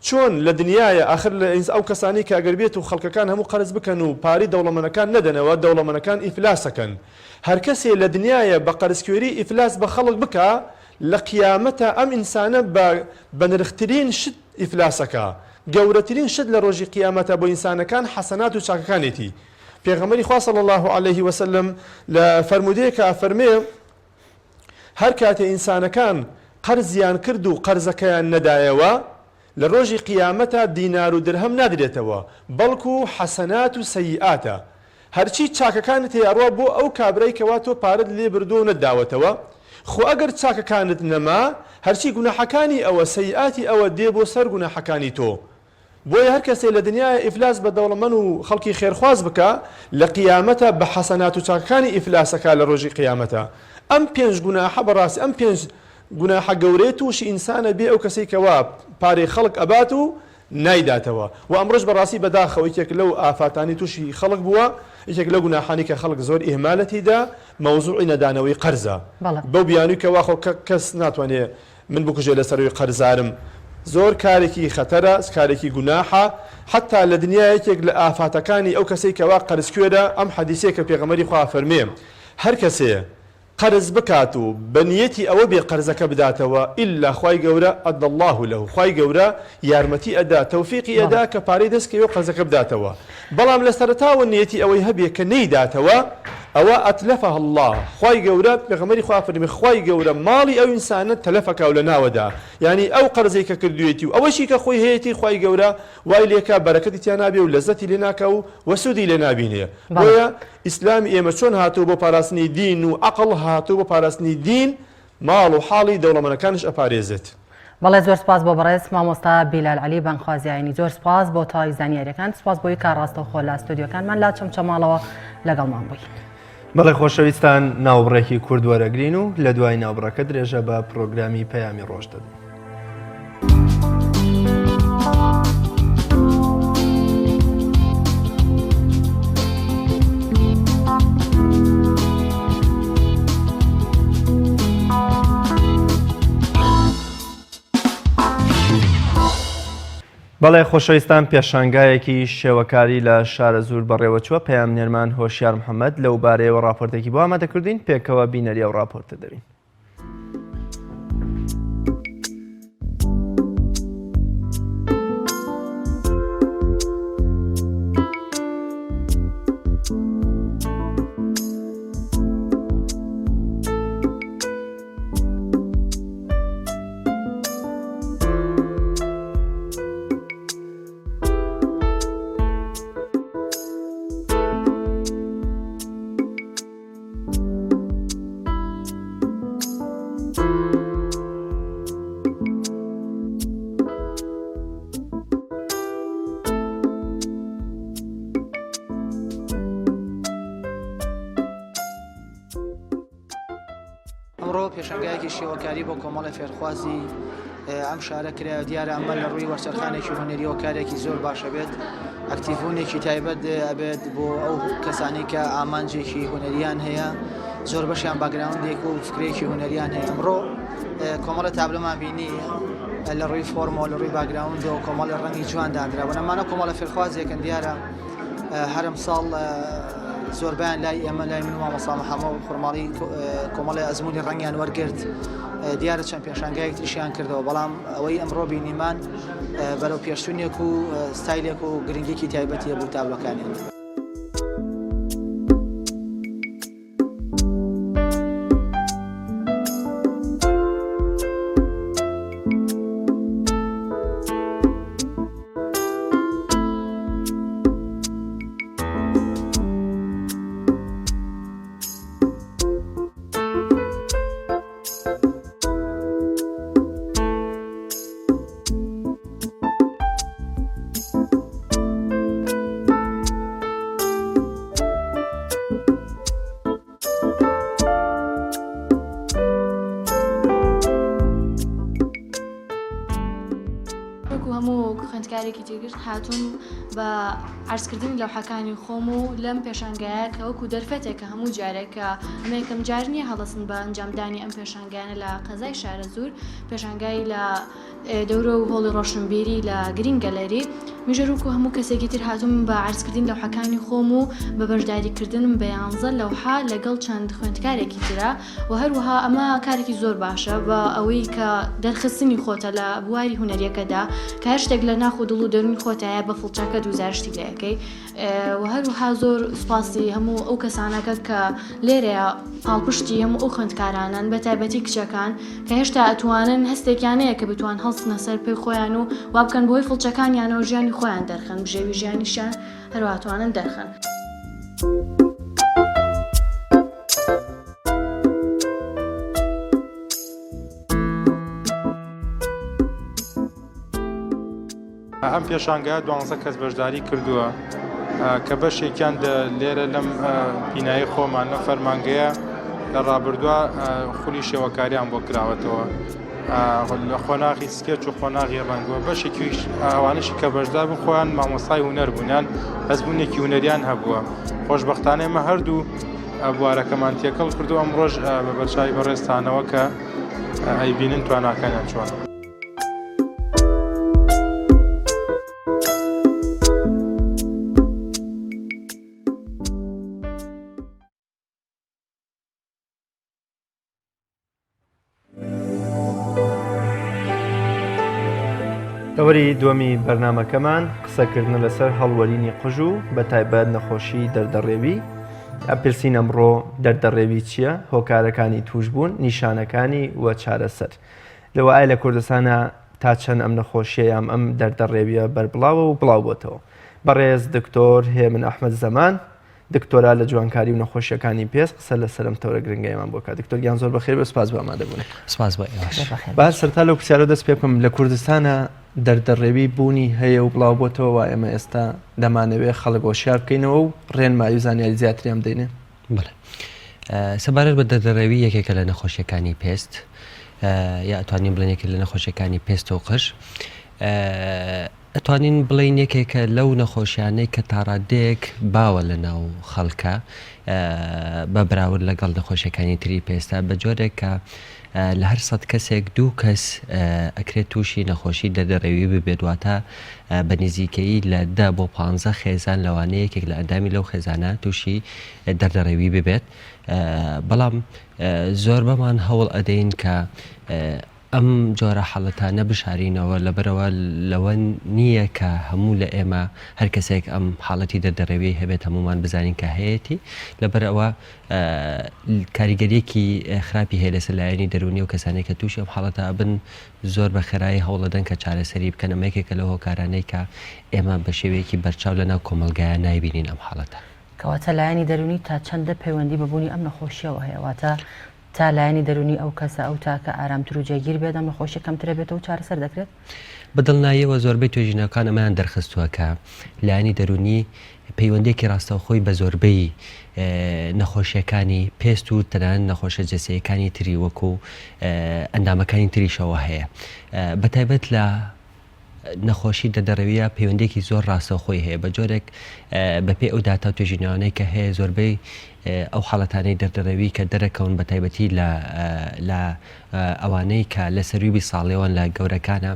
چۆن لە دنیایە ئاخر لە ئەو کەسانەی کە ئەگەر بێت و خەڵکەکان هەموو قەرز بکەن و پارەی دەوڵەمەنەکان نەدەنەوە دەوڵەمەنەکان ئیفلاسەکەن هەرکەسێ لە دنیایە بە قەرزکوێری ئیفلاس بە خەڵک بکا لە قیامەتا ئەم ئینسانە بە بەنرخترین شت ئیفلاسەکا گەورەترین شت لە ڕۆژی قیامەتا بۆ ئینسانەکان حەسەنات و چاکەکانێتی پێغەمبەری خوا صلی اللە علیه وسلم لە فەرموودەیەکا ئەفەرمێ هەر کاتێ ئینسانەکان قەرزیان کرد و قەرزەکەیان نەدایەوە لە ڕۆژی قیامەتا دینار و درهەم نادرێتەوە بەڵکو حەسەنات و سەیئاتە هەرچی چاکەکانت هەیە ئەڕوا بۆ ئەو کابرای کەوا تۆ پارەت لێ بردووە و نەتداوەتەوە خۆ ئەگەر چاکەکانت نەما هەرچی گوناحەکانی ئەوە سەیئاتی ئەوە دێ بۆ سەر گوناحەکانی تۆ بۆیە هەر کەسێ لە دنیایا ئیفلاس بە دەوڵەمەن و خەڵکی خێرخواز بکا لە قیامەتا بە حەسەنات و چاکەکانی ئیفلاس ئەکا لە ڕۆژی قیامەتا ئەم پێنج گوناحە بەڕاستی ئەم پێنج گوناحە گەورەیە توشی ئینسان ئەبێ ئەو کەسەی کەوا پارەی خەڵک ئەبات و نایداتەوە وە ئەمڕۆش بەڕاستی بەداخەوە یەکێک لەو ئافاتانەی توشی خەڵک بووە یەکێک لەو گوناحانەی کە خەڵک زۆر ئیهمالە تێیدا مەوزوعی نەدانەوەی قەرزە بەو بیانووی کەوا خۆ کەس ناتوانێ من بکوژێ لەسەروی قەرزارم زۆر کارێکی خەتەرە کارێکی گوناحە حەتا لە دنیا یەکێک لە ئافاتەکانی ئەو کەسەی کەوا قەرز کوێرە ئەم حەدیسەیە کە پێغەمبەری خوا فەرمێ هەر کەسێ قەرز بکات و بە نیەتی ئەوە بێ قەرزەکە بداتەوە ئیلا خوای گەورە ادی اللە له خوای گەورە یارمەتی ئەدا تەوفیقی ئەدا کە پارەی دەست کەوێ و قەرزەکە بداتەوە بەڵام لە سەرەتاوە نیەتی ئەوەی هەبێ کە نەیداتەوە ئەوە اتلفها اللە خوای گەورە پێغەمبەری خوا فەرمی خوای گەورە ماڵی ئەو ئینسانە تەلەف ئەکا و لەناوەدا یانی ئەو قەرزەی کە کردویەتی و ئەوەشی کە خۆی هەیەتی خوای گەورە وای لێکا بەرەکەتی تیا نابێ و لەزەتی لێ ناکا و وە سوودی لێ نابینێ بۆیە ئیسلامی ئێمە چۆن هاتووە بۆ پاراستنی دین و عەقڵ هاتووە بۆ پاراستنی دین ماڵ و حاڵی دەوڵەمەنەکانیش ئەپارێزێت. بەڵێ زۆر سپاس بۆ بەڕێز مامۆستا بیلال عەلی بانگخوازی ئاینی زۆر سپاس بۆ تەواوی زانیاریەکان سپاس بۆی کە ڕاستەوخۆ لە ستۆدیۆکانمان لە چەمچەماڵەوە لەگەڵمان بووی. بەڵێ خۆشەویستان ناوبڕێکی کورد وەرەگرین و لە دوای ناوبڕەکە درێژە بە پرۆگرامی پەیامی ڕۆژ دەدەین. بەڵێ خۆشەویستان پێشانگایەکی شێوەکاری لە شارەزوور بەڕێوەچووە، پەیامنێرمان هۆشیار محەمەد لەو بارەیەوە ڕاپۆرتێکی بۆ ئامادەکردوین، پێکەوە بینەری ئەو ڕاپۆرتە دەبین. ئەمڕۆ پێشانگایەکی شێوەکاری بۆ کۆمەڵی فێرخوازی ئەم شارە کرایە دیارە ئەمە لە ڕووی وەرچەرخانێکی هونەریەوە کارێکی زۆر باشە بێت ئەکتیڤبوونێکی تایبەت ئەبێت بۆ ئەو کەسانی کە ئامانجێکی هونەریان هەیە زۆر بەشیان background ێک و فکرێکی هونەریان هەیە ئەمڕۆ کۆمەڵە تابلۆمان بینی لە ڕووی فۆرمەوە لە ڕووی background ەوە کۆمەڵی ڕەنگی جوان دانرا بەنەمانە کۆمەڵە فێرخوازێکن دیارە هەرم ساڵ زۆربیان لای ئێمە لای من مامۆستا محەممە و خورماڵی کۆمەڵی ئەزمموی ڕەنگیان وەرگرت دیارە چەند پێشانگایەک تریشیان کردەوە بەڵام ئەوەی ئەمڕۆ بینیمان بەرەو پێشچوونێک و ستایلێک و گرنگێکی تایبەتیە بوو تابلۆکانیان. خوێندکارێکی تێگرت هاتووم بە عەرزکردنی لەوحەکانی خۆم و لەم پێشانگایە کە وەکو دەرفەتێکە هەموو جارێک کە ئەمە یەکەم جار نییە هەڵەسن بە ئەنجامدانی ئەم پێشانگایانە لە قەزای شارەزوور پێشانگای لە دەورە و هۆڵی ڕۆشنبیری لە گرین گەلەری میژەر وەکو هەموو کەسێکی تر هاتووم بە عەرزکردنی لەوحەکانی خۆم و بە بەشداریکردنم بە یانزە لەوحە لەگەڵ چەند خوێندکارێکی ترە و هەروەها ئەمە کارێکی زۆر باشە بە ئەوەی کە دەرخستنی خۆتە لە بواری هونەریەکەدا کە هەر شتێک لە ناخ و دڵ و دەروونی خۆتایە بە فڵچەکەت گوزارشتی لێ ئەکەی و هەروەها زۆر سوپاسی هەموو ئەو کەسانەکە کە لێرەیە پاڵپشتی هەموو ئەو خوێندکارانەن بە تایبەتی کچەکان کە هێشتا ئەتوانن هەستێکیان هەیە کە بتوان هەڵسنە سەر پێی خۆیان و وا بکەن بەهۆی فڵچەکانیانەوە ژیانی خۆیان دەرخەن بژێوی ژیانیشیان هەروەها توانن دەرخەن. ئەم پێشانگایە دوانزە کەس بەشداری کردووە کە بەشێکیان لێرە لەم بینایی خۆمان لەم فەرمانگەیە لە ڕابردووە خولی شێوەکاریان بۆ کراوەتەوە لە قۆناغی سکێچ و قۆناغی ڕەنگوە بەشێکیش ئەوانشی کە بەشدار بوون خۆیان مامۆستای هونەر بوونیان ئەزمونێکی هونەریان هەبووە خۆشببختانە ئێمە هەردوو بوارەکەمان تێکەڵ کردو ئەم ڕۆژ بە بەرچاوی بەڕێزتانەوە کە ئەیبینن تواناکانیان چۆن. تەوەری دووەمی بەرنمەکەمان قسەکردنە لەسەر هەڵوەرینی قژ و بە تایبەت نەخۆشی دەردەڕێوی ئەپرسین ئەمڕۆ دەردەڕێوی چییە هۆکارەکانی توشبوون نیشانەکانی و چارەسەر لەوە ئایا لە کوردستانە تا چەند ئەم نەخۆشیە یام ئەم دەردەڕێویە بەربڵاوە و بڵاو بۆتەوە بەڕێز دکتۆر هێمن ئەحمەد زەمان دکتۆرا لە جوانکاری و نەخۆشیەکانی پێست قسە لەسەر ئەم تەورە گرنگەیەمان بۆ کات دکتۆر گیان زۆر بەخێر بێ سپاس بۆ ئامادەبوونت. سپاس بۆ ئێوەش. با سەرەتا لەو پرسیارەوە دەست پێ بکەم لە کوردستانە دەردەڕێوی بوونی هەیە و بڵاو بۆتەوە وا ئێمە ئێستا دەمانەوێ خەڵک هۆشیار بکەینەوە و ڕێنمایی و زانیاری زیاتریان بدەینێ؟ بەڵێ سەبارەت بە دەردەڕێوی یەکێکە لە نەخۆشیەکانی پێست یا ئەتوانین بڵێن یەکێک لە نەخۆشیەکانی پێست و قژ ئەتوانین بڵێین یەکێکە لەو نەخۆشیانەی کە تاڕادەیەک باوە لە ناو خەڵکا بە بەراورد لەگەڵ نەخۆشیەکانی تری پێستا بە جۆرێک کە لە هەر سەد کەسێک دوو کەس ئەکرێت تووشی نەخۆشی دەردەڕێوی ببێت واتە بە نزیکەیی لە دە بۆ پانزە خێزان لەوانەیە یەکێک لە ئەندامی لەو خێزانە تووشی دەردەڕێوی ببێت بەڵام زۆربەمان هەوڵ ئەدەین کە ئەم جۆرە حاڵەتانە بشارینەوە لەبەرئەوە لەوە نییە کە هەموو لە ئێمە هەر کەسێک ئەم حاڵەتی دەردەڕێویەی هەبێت هەموومان بزانین کە هەیەتی لەبەرئەوە کاریگەریەکی خراپی هەیە لەسەر لایەنی دەروونی و کەسانێک کە تووشی ئەم حاڵەتە ئەبن زۆر بە خێرایی هەوڵەدەن کە چارەسەری بکەن ئەمە یەکێکە لەو هۆکارانەی کە ئێمە بە شێوەیەکی بەرچاو لەناو کۆمەڵگایە نایبینین ئەم حاڵەتە. کەواتە لایەنی دەروونی تا چەندە پەیوەندی بە بوونی ئەم نەخۆشییەوە هەیە؟ واتە تا لایەنی دەروونی ئەو کەسە، ئەو تاکە ئارامتر و جێگیر بێت، ئەم نەخۆشیە کەمتر ئەبێتەوە و چارەسەر دەکرێت؟ بە دڵناییەوە زۆربەی توێژینەوەکان ئەمەیان دەرخستووە کە لایەنی دەروونی پەیوەندییەکی ڕاستەوخۆی بە زۆربەی نەخۆشییەکانی پێست و تەنانەت نەخۆشیە جەستەییەکانی تری وەکو ئەندامەکانی تریشەوە هەیە بەتایبەت لە نەخۆشی دەردەڕەوییە پەیوەندییەکی زۆر ڕاستەوخۆی هەیە بە جۆرێک بەپێی ئەو داتا و توێژینەوانەی کە هەیە زۆربەی ئەو حاڵەتانەی دەردەڕەوی کە دەرەکەون بە تایبەتی لە لە ئەوانەی کە لە سەروی 20 ساڵیەوەن لە گەورەکانە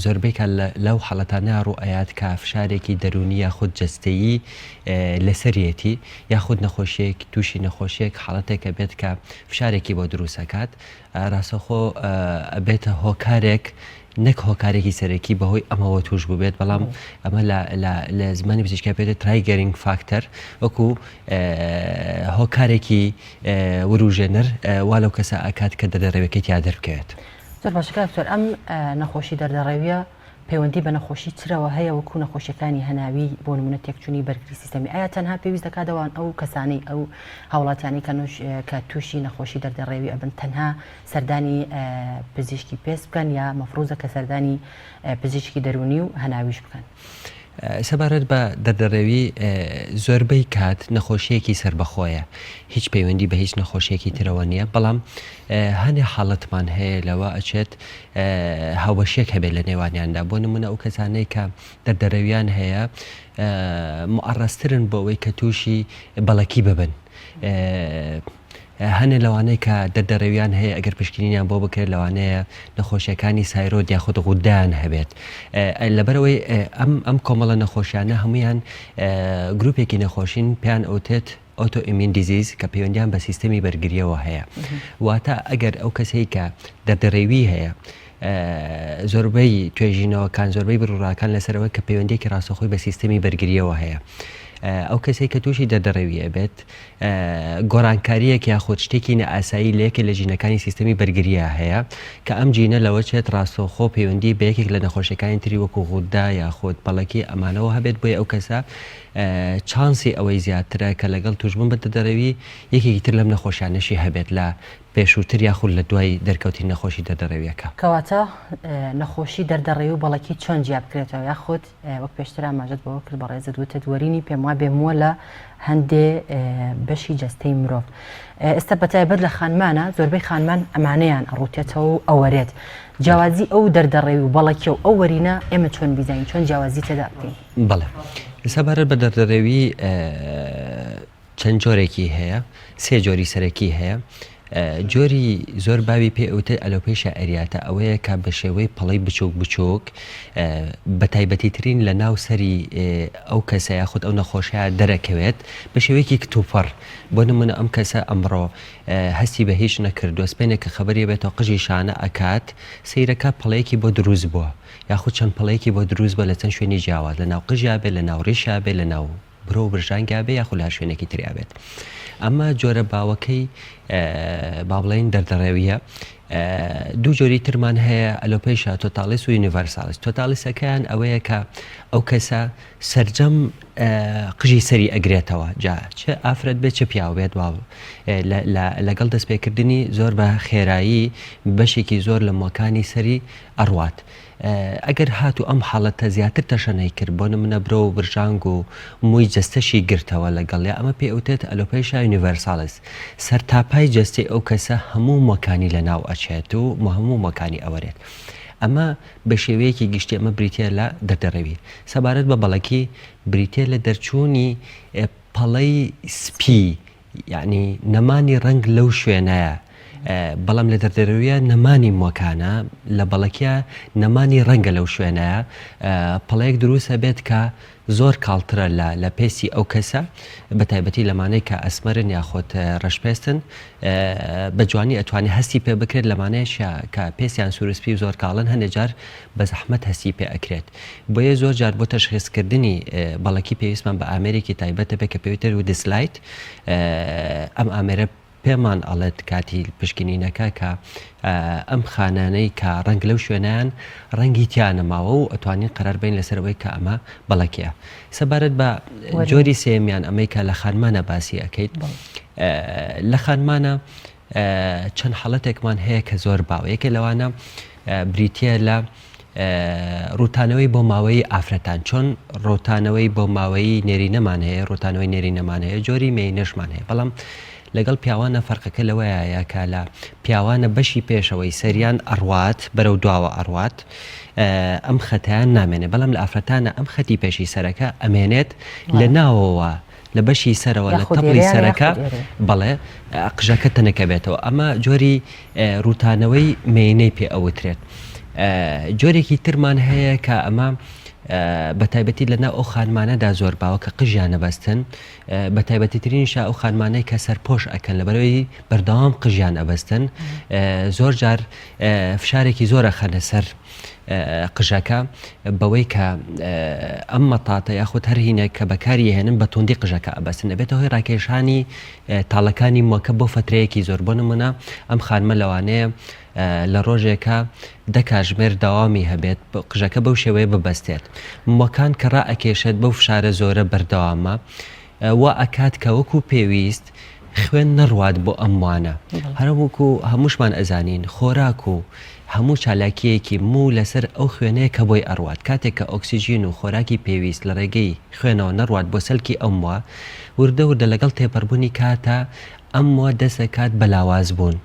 زۆربەی کە لەو حاڵەتانە ڕوئەیات کە فشارێکی دەرونی یاخود جەستەیی لەسەرێتی یاخود نەخۆشیەک تووشی نەخۆشیەک حاڵەتێکە بێت کە فشارێکی بۆ دروستەکات ڕاستەوخۆ ئەبێتە هۆکارێک نەک هۆکارێکی سەرەکی بەهۆی ئەمەوە توش بووبێت بەڵام ئەمە لە زمانی پزیشکا پێ triggering factor وەکو هۆکارێکی وروژێنەر وا لەو کەسە ئەکات کە دەردەڕێوەکەی تیا دەربکەوێت. زۆر باشە کاک دکتۆر ئەم نەخۆشی دەردەڕێویە پەیوەندی بە نەخۆشی ترەوە هەیە وەکو نەخۆشیەکانی هەناوی بۆ نمونە تێکچوونی بەرگری سیستەمی ئایا تەنها پێویست دەکات ئەوان ئەو کەسانەی ئەو هاوڵاتیانەی کە نوش کە تووشی نەخۆشی دەردەڕێوی ئەبن تەنها سەردانی پزیشکی پێست بکەن یا مەفروزە کە سەردانی پزیشکی دەروونی و هەناویش بکەن؟ سەبارەت بە دەردەڕێوی زۆربەی کات نەخۆشیەکی سەربەخۆیە هیچ پەیوەندی بە هیچ نەخۆشیەکی ترەوە نییە بەڵام هەنێ حاڵەتمان هەیە لەوە ئەچێت هاوبەشیەک هەبێت لە نێوانیاندا بۆ نمونە ئەو کەسانەی کە دەردەرەویان هەیە معڕەزترن بۆ ئەوەی کە تووشی بەڵەکی ببن. هەنێ لەوانەی کە دەردەڕێویان هەیە ئەگەر پشکنینیان بۆ بکرێت لەوانەیە نەخۆشیەکانی سایرۆد یاخود غوددەیان هەبێت لەبەرئەوەی ئەم ئەم کۆمەڵە نەخۆشیانە هەمویان گروپێکی نەخۆشین پێیان ئەوتێت autoimmune disease کە پەیوەندیان بە سیستەمی بەرگریەوە هەیە واتە ئەگەر ئەو کەسەی کە دەردەڕێوی هەیە زۆربەی توێژینەوەکان زۆربەی بڕوڕاکان لەسەرەوە کە پەیوەندێکی ڕاستەخۆی بە سیستەمی بەرگریەوە هەیە ئەو کەسێک کە تووشی دەردەڕێوی ئەبێت گۆڕانکارییەک یاخود شتێکی نائاسایی لە یەکێک لە جینەکانی سیستەمی بەرگرییا هەیە کە ئەم جینە لەوە چێت ڕاستەوخۆ پەیوەندی بە یەکێک لە نەخۆشیەکانی تری وەکو غودە یاخود پەڵەکی ئەمانەوە هەبێت بۆیە ئەو کەسە چانسی ئەوەی زیاترە کە لەگەڵ توشبوون بە دەردەڕەوی یەکێکی تر لەم نەخۆشیانەشی هەبێت لە پێشووتر یاخود لە دوای دەرکەوتنی نەخۆشی دەردەڕەویەکە. کەواتە نەخۆشی دەردەڕەوی و بەڵەکی چۆن جیا بکرێتەوە یاخود وەک پێشتر ئاماژەت بەوە کرد بەڕێزت وتت وەرینی پێم وابێ مووە لە هەندێ بەشی جەستەی مرۆڤ ئێستا بەتایبەت لە خانمانە زۆربەی خانمان ئەمانەیان ئەڕوتێتەوە و ئەوەرێت جیاوازی ئەو دەردەڕێوی و بەڵەکیە و ئەو وەرینە ئێمە چۆن بیزانین چۆن جیاوازی تێدا بکەین؟ بەڵێ سەبارەت بە دەردەڕێوی چەند جۆرێکی هەیە، سێ جۆری سەرەکی هەیە، جۆری زۆر باوی پێ ئەوترێت alopecia areata ئەوەیە کە بە شێوەی پەڵەی بچووک بچووک بە تایبەتی ترین لە ناو سەری ئەو کەسە یاخود ئەو نەخۆشەیە دەرەکەوێت بە شێوەیەکی کتوپڕ بۆ نمونە ئەم کەسە ئەمڕۆ هەستی بە هیچ نەکردووە سپێنێک کە خەبەری بێتەوە قژی شانە ئەکات سەیرەکە پەڵەیەکی بۆ دروست بووە یاخود چەند پەڵەیەکی بۆ دروست بووە لە چەند شوێنی جیاواز لە ناو قژیا بێت لە ناو ڕیشیا بێت لە ناو برۆ و برژانگیا بێ یاخود لە هەر شوێنێکی تریا بێت ئەمە جۆرە باوەکەی با بڵێین دەردەڕێویە دوو جۆری ترمان هەیە alopecia totalis و universalis totalis ەکەیان ئەوەیە کە ئەو کەسە سرجەم قژی سەری ئەگرێتەوە جا چ ئافرەت بێت چ پیاو بێت وا لەگەڵ دەستپێکردنی زۆر بە خێرایی بەشێکی زۆر لە مووەکانی سەری ئەڕوات ئەگەر هاتوو ئەم حاڵەتە زیاتر تەشەنەی کرد، بۆ نمونە برۆ و برژانگ و مووی جەستەشی گرتەوە لەگەڵیا، ئەمە پێی ئەوترێت alopecia universalis. سەرتاپای جەستەی ئەو کەسە هەموو مووەکانی لەناو ئەچێت و هەموو مووەکانی ئەوەرێت. ئەمە بە شێوەیەکی گشتی ئەمە بریتییە لە دەردەڕەوی. سەبارەت بە بەڵەکی، بریتییە لە دەرچوونی پەڵەی سپی یەعنی نەمانی ڕەنگ لەو شوێنەیە بەڵام لە دەردەرەویە نەمانی موەکانە لە بەڵەکیە نەمانی ڕەنگە لەو شوێنەیە پەڵەیەک دروست ئەبێت کە زۆر کاڵترە لە لە پێستی ئەو کەسە بە تایبەتی لەمانەی کە ئەسمەرن یاخود ڕەشپێستن بە جوانی ئەتوانێت هەستی پێ بکرێت لەمانەیەش کە پێستیان سوورسپی و زۆر کاڵن هەندێک جار بە زەحمەت هەستی پێ ئەکرێت بۆیە زۆر جار بۆ تەشخیسکردنی بەڵەکی پێویستمان بە ئامێرێکی تایبەتە بێت کە پێوتر Wood's light ئەم ئامێرە پێمان ئەڵێت کاتی پشکنینەکە کە ئەم خانانەی کە ڕەنگ لەو شوێنیان ڕەنگی تیا نەماوە و ئەتوانین قەرار بین لەسەر ئەوەی کە ئەمە بەڵەکیە سەبارەت بە جۆری سێمیان ئەمەی کە لە خانمانە باسی ئەەکەیت لە خانمانە چەند حاڵەتێکمان هەیە کە زۆر باوە یەکێ لەوانە بریتە لە ڕووتانەوەی بۆ ماوەیی ئافرەتان چۆن ڕۆتانەوەی بۆ ماوەیی نێرینەمان هەیە ڕووتانەوەی نێرینەمان هەیە جۆری مێینەشمان هەیە بەڵام لەگەڵ پیاوانە فەرقەکە لەوەیە کە لە پیاوانە بەشی پێشەوەی سەریان ئەڕوات بەرەو دواوە ئەڕوات ئەم خەتیان نامێنێ بەڵام لە ئافرەتانە ئەم خەتی پێشی سەرەکە ئەمێنێت لە ناوەوە لە بەشی سەرەوە لە تەپڵی سەرەکە بەڵێ قژەکە تەنەکە بێتەوە ئەمە جۆری ڕووتانەوەی مێینەی پێ ئەوترێت جۆرێکی ترمان هەیە کە ئەمە بە تایبەتی لە ناو ئەو خانمانەدا زۆر باوە کە قژیان نەبەستن بە تایبەتی ترینشا ئەو خانمانەی کە سەرپۆش ئەکەن لەبەرەوەی بەردەوام قژیان ئەبەستن زۆر جار فشارێکی زۆر ئەخەنە سەر قژەکە بەوەی کە ئەم مەتاتە یاخود هەر هینێک کە بەکاری هێنن بە توندی قژەکە ئەبەستن ئەبێتە هۆی ڕاکێشانی تاڵەکانی موەکە بۆ فەترەیەکی زۆر بۆ نمونە ئەم خانمە لەوانەیە لە ڕۆژێکە دە کاژمێر داوامی هەبێت قژەکە بەو شێوەیە ببەستێت موەکان کە ڕائەکێشێت بەو فشارە زۆرە بەردەوامە وا ئەکات کە وەکو پێویست خوێن نەڕوات بۆ ئەم موانە. هەروەکو هەمووشمان ئەزانین خۆراک و. هەموو چالاکییەکی موو لەسەر ئەو خوێنەیە کە بۆی ئەڕوات، کاتێک کە ئۆکسجین و خۆراکی پێویست لە ڕێگەی خوێنەوە نەڕوات بۆ سەلکی ئەو مووە، وردە وردە لەگەڵ تێپەڕبوونی کاتا ئەم مووە دەست ئەکات بە لاواز بوون.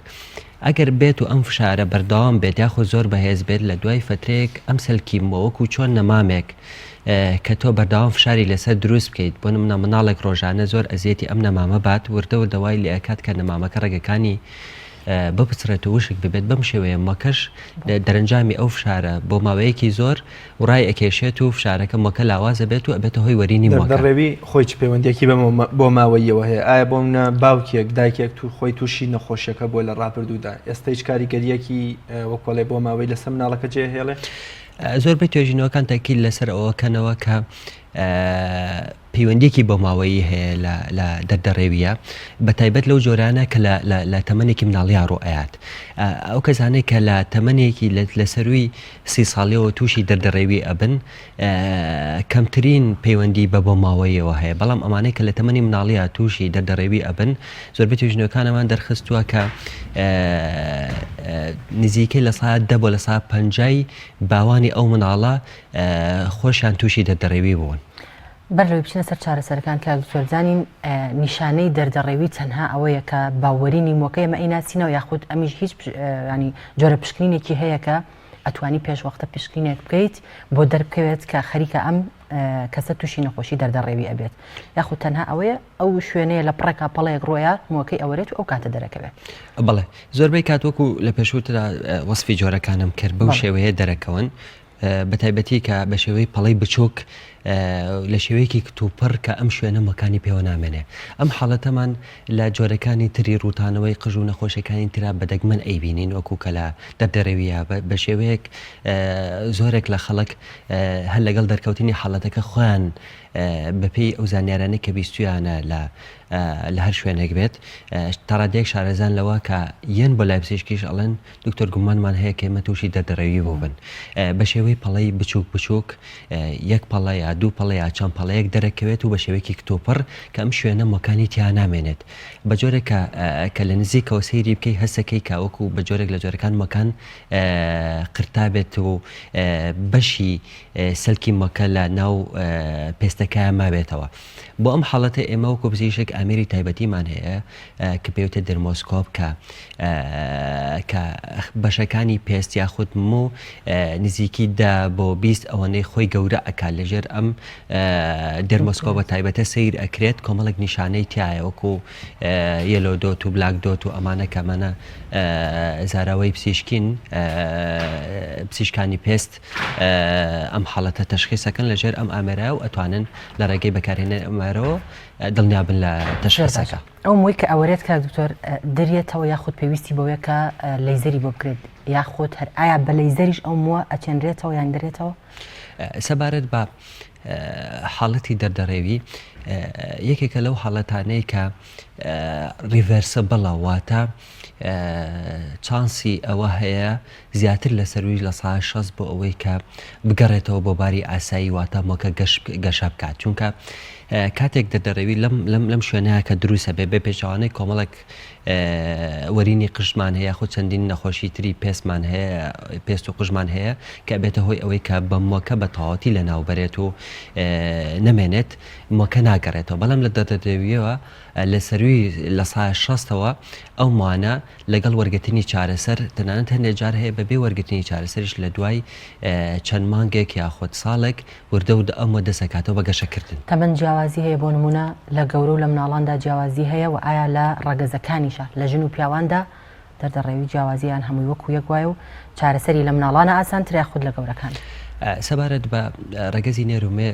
ئەگەر بێت و ئەم فشارە بەردەوام بێت یاخود زۆر بەهێز بێت لە دوای فەترەیەک ئەم سەلکی مووە وەکو چۆن نەمامێک کە تۆ بەردەوام فشاری لەسەر دروست بکەیت بۆ نمونە منداڵێک ڕۆژانە زۆر ئەزیەتی ئەم نەمامە بات وردە وردە وای لێ ئەکات کە نەمامەکە ڕەگەکانی بپچڕێت و وشک ببێت، بەم شێوەیە مەکەش دەرەنجامی ئەو فشارە بۆ ماوەیەکی زۆر ڕای ئەکێشێت و فشارەکە مەکە لاواز ئەبێت و ئەبێتە هۆی وەرینی مەکە. دەردەڕێوی خۆی چ پەیوەندیەکی بە بۆماوەییەوە هەیە؟ ئایا بۆ منە باوکێک دایکێک تو خۆی تووشی نەخۆشیەکە بووە لە ڕابردوودا ئێستا هیچ کاریگەریەکی وەکۆڵێ بۆماوەی لەسەر مناڵەکە جێ هێڵێ؟ زۆربەی توێژینەوەکان تەئکید لەسەر ئەوە کەنەوە کە پەیوەندیەکی بۆماوەیی هەیە لە لە دەردەڕێویە بە تایبەت لەو جۆرانە کە لە لە لە تەمەنێکی مناڵیا ڕوو ئەیات ئەو کەسانەی کە لە تەمەنێکی لە لە سەرووی سی ساڵیەوە تووشی دەردەڕێوی ئەبن کەمترین پەیوەندی بە بۆماوەییەوە هەیە بەڵام ئەمانەی کە لە تەمەنی مناڵیا تووشی دەردەڕێوی ئەبن زۆربەی توێژینەوەکانمان دەرخستووە کە نزیکەی لە سا دە بۆ لە سا پەنجای باوانی ئەو مناڵە خۆشیان تووشی دەردەڕێوی بوون. بەر لەوەی بچینە سەر چارەسەرەکان کاک دکتۆر بزانین نیشانەی دەردەڕێوی تەنها ئەوەیە کە بە وەرینی مووەکە ئێمە ئەیناسینەوە یاخود ئەمیش هیچ ینی جۆرە پشکنینێکی هەیە کە ئەتوانی پێش وەختە پشکنینێک بکەیت بۆ دەربکەوێت کە خەریکە ئەم کەسە تووشی نەخۆشی دەردەڕێوی ئەبێت یاخود تەنها ئەوەیە ئەو شوێنەیە لە پڕێکا پەڵەیەک ڕۆیە مووەکەی ئەوەرێت و ئەو کاتە دەرەکەوێت. بەڵێ زۆربەی کات وەکو لە پێشووترا وەسفی جۆرەکانم کرد بەو شێوەیە دەرەکەون بەتایبەتی کە بە شێوەی پەڵەی بچووک لە شێوەیەکی کتوپڕ کە ئەم شوێنە مەکانی پێوە نامێنێ. ئەم حاڵەتەمان لە جۆرەکانی تری ڕووتانەوەی قژ و نەخۆشیەکانی ترا بە دەگمەن ئەیبینین وەکو کە لە دەردەڕێویە بە شێوەیەک زۆرێک لە خەڵک هەر لەگەڵ دەرکەوتنی حاڵەتەکە خۆیان بەپێی ئەو زانیارانەی کە بیستویانە لە لە هەر شوێنێک بێت تاڕادەیەک شارەزان لەوە کە یەن بۆ لای پزیشکیش ئەڵێن دکتۆر گومانمان هەیە کە ئێمە تووشی دەردەڕێوی بووبن بە شێوەی پەڵەی بچووک بچووک یەک پەڵە یا دوو پەڵە یا چەند پەڵەیەک دەرەکەوێت و بە شێوەیەکی کتوپڕ کە ئەم شوێنە مۆکانی تیا نامێنێت بە جۆرێک کە کە لە نزیکەوە سەیری بکەی هەستەکەی کە وەکو بە جۆرێک لە جۆرەکان مۆکان قرتابێت و بەشی سەلکی مۆکە لە ناو پێستەکەیا مابێتەوە. بۆ ئەم حاڵەتە ئێمە وەکو پزیشک ئامێری تایبەتیمان هەیە کە پێوتە dermoscope کە کە بەشەکانی پێست یاخود موو نزیکی دە بۆ 20 ئەوەندەی خۆی گەورە ئەکات لەژێر ئەم dermoscope ە تایبەتە سیر ئەکرێت کۆمەڵێک نیشانەی تایە وەکو yellow dot و black dot و ئەمانە کەمانە زاراوەی پزیشکین پزیشکانی پێست ئەم حاڵەتە تەشخیسەکەن لەژێر ئەم ئامێرە و ئەتوانن لە ڕێگەی بەکارهێنانی ئەم ئامێرەوە دڵنیابن لە تەشخیسەکە. ئەو مووی کە ئەوەرێت کاک دکتۆر دریەتەوە یاخود پێویستی بەوەیە کە لەیزەری بۆ بکرێت یاخود هەر ئایا بە لەیزەریش ئەو مووە ئەچێنرێتەوە یان دەرێتەوە؟ سەبارەت بە حاڵەتی دەردەڕێوی یەکێکە لەو حاڵەتانەی کە reversible ە واتە چانسی ئەوە هەیە زیاتر لە سەرووی 60% بۆ ئەوەی کە بگەڕێتەوە بۆ باری ئاسایی واتە مۆکە گەشە بکات چونکە کاتێک دەردەڕێوی لەم لەم لەم شوێنەیە کە دروستە بێ بێ پێچەوانەی کۆمەڵێک وەرینی قژمان هەیە خۆ چەندین نەخۆشی تری پێستمان هەیە پێست و قژمان هەیە کە بێتە هۆی ئەوەی کە بە مۆکە بە تەواوەتی لە ناوبەرێت و نەمێنێت مۆکە ناگەڕێتەوە بەڵام لە دەردەدەویەوە لە سەرووی لە سای شەستەوە ئەو موانە لەگەڵ وەرگرتنی چارەسەر تەنانەت هەندێک جار هەیە بەبێ وەرگرتنی چارەسەریش لە دوای چەند مانگێک یاخود ساڵێک وردە وردە ئەم مووە دەست ئەکاتەوە بە گەشەکردن. تەمەن جیاوازی هەیە بۆ نموونە لە گەورە و لە مناڵاندا جیاوازی هەیە و ئایا لە ڕەگەزەکانیشا لە ژن و پیاواندا دەردەڕێوی جیاوازی یان هەمووی وەکو یەک وایە و چارەسەری لە مناڵانە ئاسانترە یاخود لە گەورەکان؟ سەبارەت بە ڕەگەزی نێر و مێ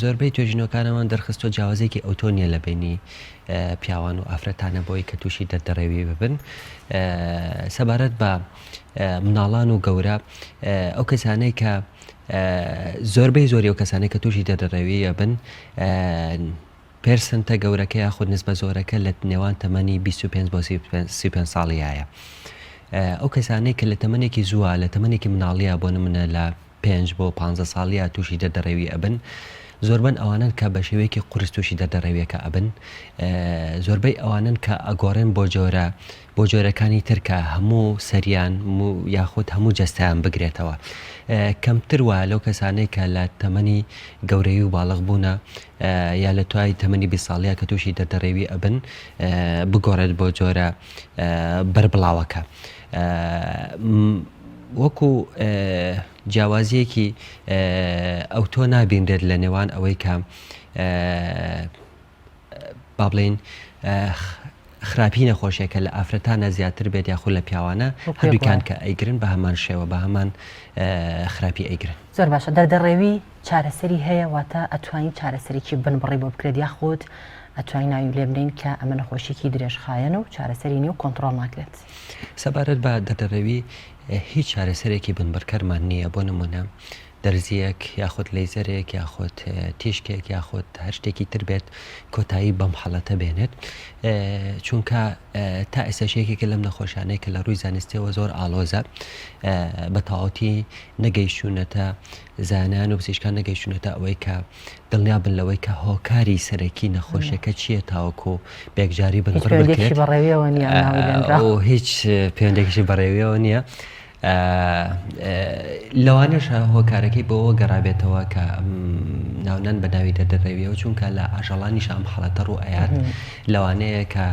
زۆربەی توێژینەوەکانمان دەرخستووە جیاوازیەکی ئەوتۆ نییە لە بەینی پیاوان و ئافرەتانە بۆی کە تووشی دەردەڕێوی ببن سەبارەت بە مناڵان و گەورە ئەو کەسانەی کە زۆربەی زۆری ئەو کەسانەی کە تووشی دەردەڕێوی ئەبن percent ە گەورەکە یاخود نسبە زۆرەکە لە نێوان تەمەنی 25 بۆ 35 ساڵیایە ئەو کەسانەی کە لە تەمەنێکی زووە لە تەمەنێکی مناڵیە بۆ نمونە لە پێنج بۆ پانزە ساڵیە تووشی دەردەڕێوی ئەبن. زۆربەن ئەوانەن کە بە شێوەیەکی قورس تووشی دەردەڕێویەکە ئەبن زۆربەی ئەوانەن کە ئەگۆڕێن بۆ جۆرە بۆ جۆرەکانی تر کە هەموو سەریان یاخود هەموو جەستەیان بگرێتەوە. کەمتر وایە لەو کەسانەی کە لە تەمەنی گەورەیی و باڵغ بوونە یا لە توای تەمەنی 20 ساڵیە کە تووشی دەردەڕێوی ئەبن بگۆڕێت بۆ جۆرە بەربڵاوەکە. وەکو جیاوازیەکی ئەوتۆ نابینرێت لە نێوان ئەوەی کە با بڵێین خراپی نەخۆشیەکە لە ئافرەتانە زیاتر بێت یاخود لە پیاوانە هەردووکیان کە ئەیگرن بە هەمان شێوە بە هەمان خراپی ئەیگرن. زۆر باشە دەردەڕێوی چارەسەری هەیە واتە ئەتوانین چارەسەرێکی بنبڕی بۆ بکرێت یاخود ئەتوانین ناوی لێ بنێین کە ئەمە نەخۆشیەکی درێژخایەنە و چارەسەری نیە و کۆنتڕۆڵ ناکرێت؟ سەبارەت بە دەردەڕێوی هیچ چارەسەرێکی بنبڕکەرمان نییە بۆ نمونە دەرزییەک یاخود لەیزەرێک یاخود تیشکێک یاخود هەر شتێکی تر بێت کۆتایی بەم حاڵەتە بێنێت چونکە تا ئێستاش یەکێکە لەم نەخۆشانەی کە لە ڕووی زانستیەوە زۆر ئاڵۆزە بە تەواوەتی نەگەیشتونەتە زانایان و پزیشکان نەگەیشتونەتە ئەوەی کە دڵنیا بن لەوەی کە هۆکاری سەرەکی نەخۆشیەکە چییە تاوەکو بەیەکجاری بنبڕ بکرێت هیچ پەیوەندێکیشی بەڕێویەوە نییە. لەوانەشە هۆکارەکەی بۆ ئەوە گەڕابێتەوە کە ناونان بە ناوی دەردەڕێویەوە چونکە لە ئاژەڵانیش ئەم حاڵەتە ڕوو ئەیات لەوانەیە کە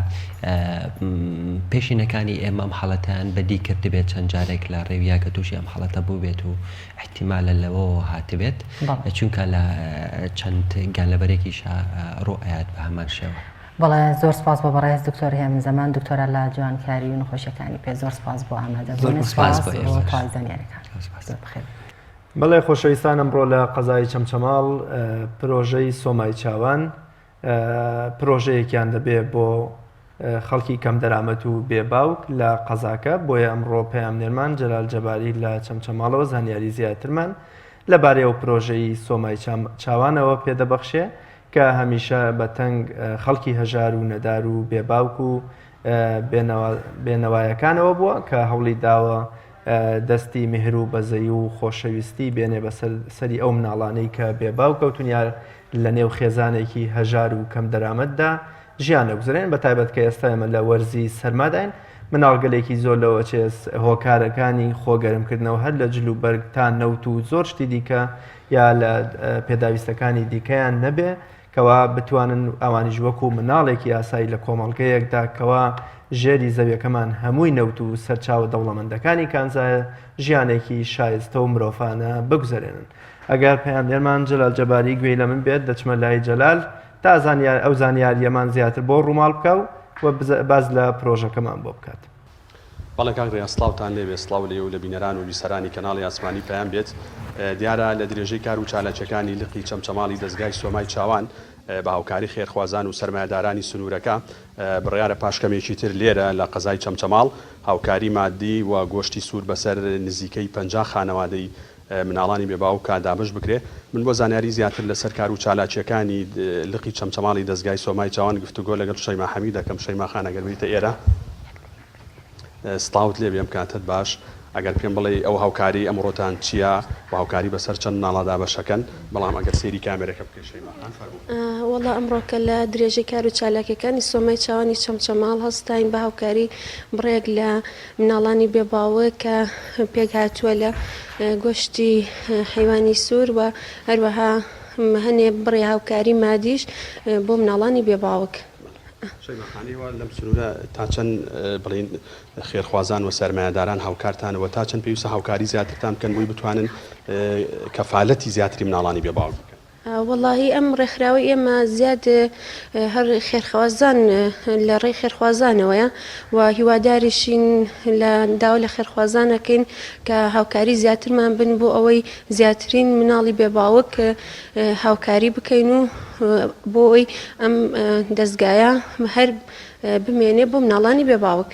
پێشینەکانی ئێمە ئەم حاڵەتیان بەدی کردبێت چەند جارێک لە ڕێویە کە تووشی ئەم حاڵەتە بوو بێت و احتیمالە لەوەوە هاتبێت چونکە لە چەند گیانلەبەرێکیشا ڕوو ئەیات بە هەمان شێوە. بەڵێ زۆر سپاس بۆ بەڕێز دکتۆر هێمن زەمان دکتۆرا لە جوانکاری و نەخۆشیەکانی پێ زۆر سپاس بۆ ئامادەبوونت سپاس بۆ بۆ ئێوەش. تەواوی زانیاریەکان زۆر بەخێر بێن. بەڵێ خۆشەویستان ئەمڕۆ لە قەزای چەمچەماڵ پرۆژەی سۆمای چاوان پرۆژەیەکیان دەبێ بۆ خەڵکی کەمدەرامەت و بێ باوک لە قەزاکە بۆیە ئەمڕۆ پەیامنێرمان جەلال جەباری لە چەمچەماڵەوە زانیاری زیاترمان لەبارەی ئەو پرۆژەی سۆمای چاوانەوە پێدەبەخشێ کە هەمیشە بە تەنگ خەڵکی هەژار و نەدار و بێ باوک و بێنەوایەکانەوە بووە کە هەوڵی داوە دەستی میهر و بەزەی و خۆشەویستی بێنێ بەسەر سەری ئەو مناڵانەی کە بێ باوک کەوتون یا لە نێو خێزانێکی هەژار و کەم دەرامەتدا ژیان دەگوزەرێن بە تایبەت کە ئێستا ئێمە لە وەرزی سەرماداین مناڵگەلێکی زۆر لەوە چێس هۆکارەکانی خۆگەرمکردنەوە هەر لە جل و بەرگ تا نەوت و زۆر شتی دیکە یا لە پێداویستەکانی دیکەیان نەبێ کەوا بتوانن ئەوانیش وەکو مناڵێکی ئاسایی لە کۆمەڵگەیەکدا کەوا ژێری زەویەکەمان هەمووی نەوت و سەرچاوە دەوڵەمەندەکانی کانزایە ژیانێکی شایستە و مرۆڤانە بگوزەرێنن. ئەگەر پەیامنێرمان جەلال جەباری گوێی لە من بێت دەچمە لای جەلال تا زانیار ئەو زانیارییەمان زیاتر بۆ ڕووماڵ بکا و باس لە پرۆژەکەمان بۆ بکات. بەڵێ کاک ڕیاز سڵاوتان لێ بێت، سڵاو لێ و لە بینەران و بیسەرانی کەناڵی ئاسمانی پەیام بێت. دیارە لە درێژەی کار و چالاکیەکانی لقی چەمچەماڵی دەزگای سۆمای چاوان بە هاوکاری خێرخوازان و سەرمایەدارانی سنوورەکە بڕیارە پاش کەمێکی تر لێرە لە قەزای چەمچەماڵ هاوکاری مادی و گۆشتی سوور بەسەر نزیکەی 50 خانەوادەی مناڵانی بێ باوکا دابەش بکرێ. من بۆ زانیاری زیاتر لەسەر کار و چالاکییەکانی لقی چەمچەماڵی دەزگای سۆمای چاوان گفتوگۆ لەگەڵ شەیما حەمید دەکەم. شەیما خان ئەگەر بێیتە ئێرە سڵاوت لێ بێ ئەم کاتەت باش. ئەگەر پێم بڵێی ئەو هاوکاریەی ئەمڕۆتان چییە و هاوکاری بەسەر چەند مناڵا دابەشەکەن؟ بەڵام ئەگەر سەیری کامێرەکە بکەی شەیما خان فەرموو. وەڵا ئەمڕۆکە لە درێژەی کار و چالاکیەکانی سۆمای چاوانی چەمچەماڵ هەستاین بە هاوکاری بڕێک لە مناڵانی بێ باوک کە پێکهاتووە لە گۆشتی حەیوانی سوور و هەروەها هەنێ بڕێ هاوکاری مادیش بۆ مناڵانی بێ باوک. شەیما خان، ئێوە لەم سنوورە تا چەند بڵێین خێرخوازان و سەرمایەداران هاوکارتانە و تا چەند پێویستە هاوکاری زیاترتان بکەن بۆی بتوانن کەفالەتی زیاتری مناڵانی بێ باوک بکەن؟ وەڵاهی ئەم ڕێکخراوەی ئێمە زیاد هەر خێرخوازان لە ڕێی خێرخوازانەوەیە و هیواداریشین لە داوا لە خێرخوازان ئەکەین کە هاوکاری زیاترمان بن بۆ ئەوەی زیاترین مناڵی بێ باوک هاوکاری بکەین و بۆ ئەوەی ئەم دەزگایە هەر بمێنێ بۆ مناڵانی بێ باوک.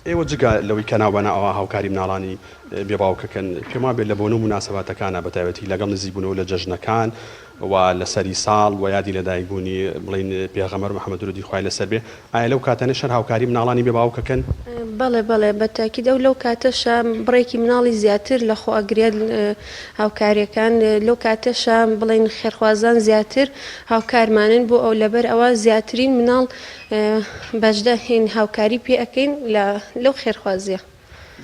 ئێوە جگە لەوەی کە ناوبەناو ئەوە هاوکاری مناڵانی بێ باوکەکەن، پێم وابێت لە بۆنە و موناسەباتەکانا بە تایبەتی لەگەڵ نزیکبوونەوە لە جەژنەکان. و لە سەری ساڵ و یادی لەدایکبوونی بڵێین پێغەمبەر محمد درودی خوای لەسەر بێ ئایا لەو کاتانەش هەر هاوکاری مناڵانی بێ باوک ئەکەن؟ بەڵێ بەڵێ بە تاکید ئەو لەو کاتەشا بڕێکی مناڵی زیاتر لە خۆ ئەگرێت هاوکاریەکان لەو کاتەشا بڵێین خێرخوازان زیاتر هاوکارمانن بۆ ئەو لەبەر ئەوە زیاترین مناڵ بەشدارین هاوکاری پێ ئەکەین لە لەو خێرخوازیە.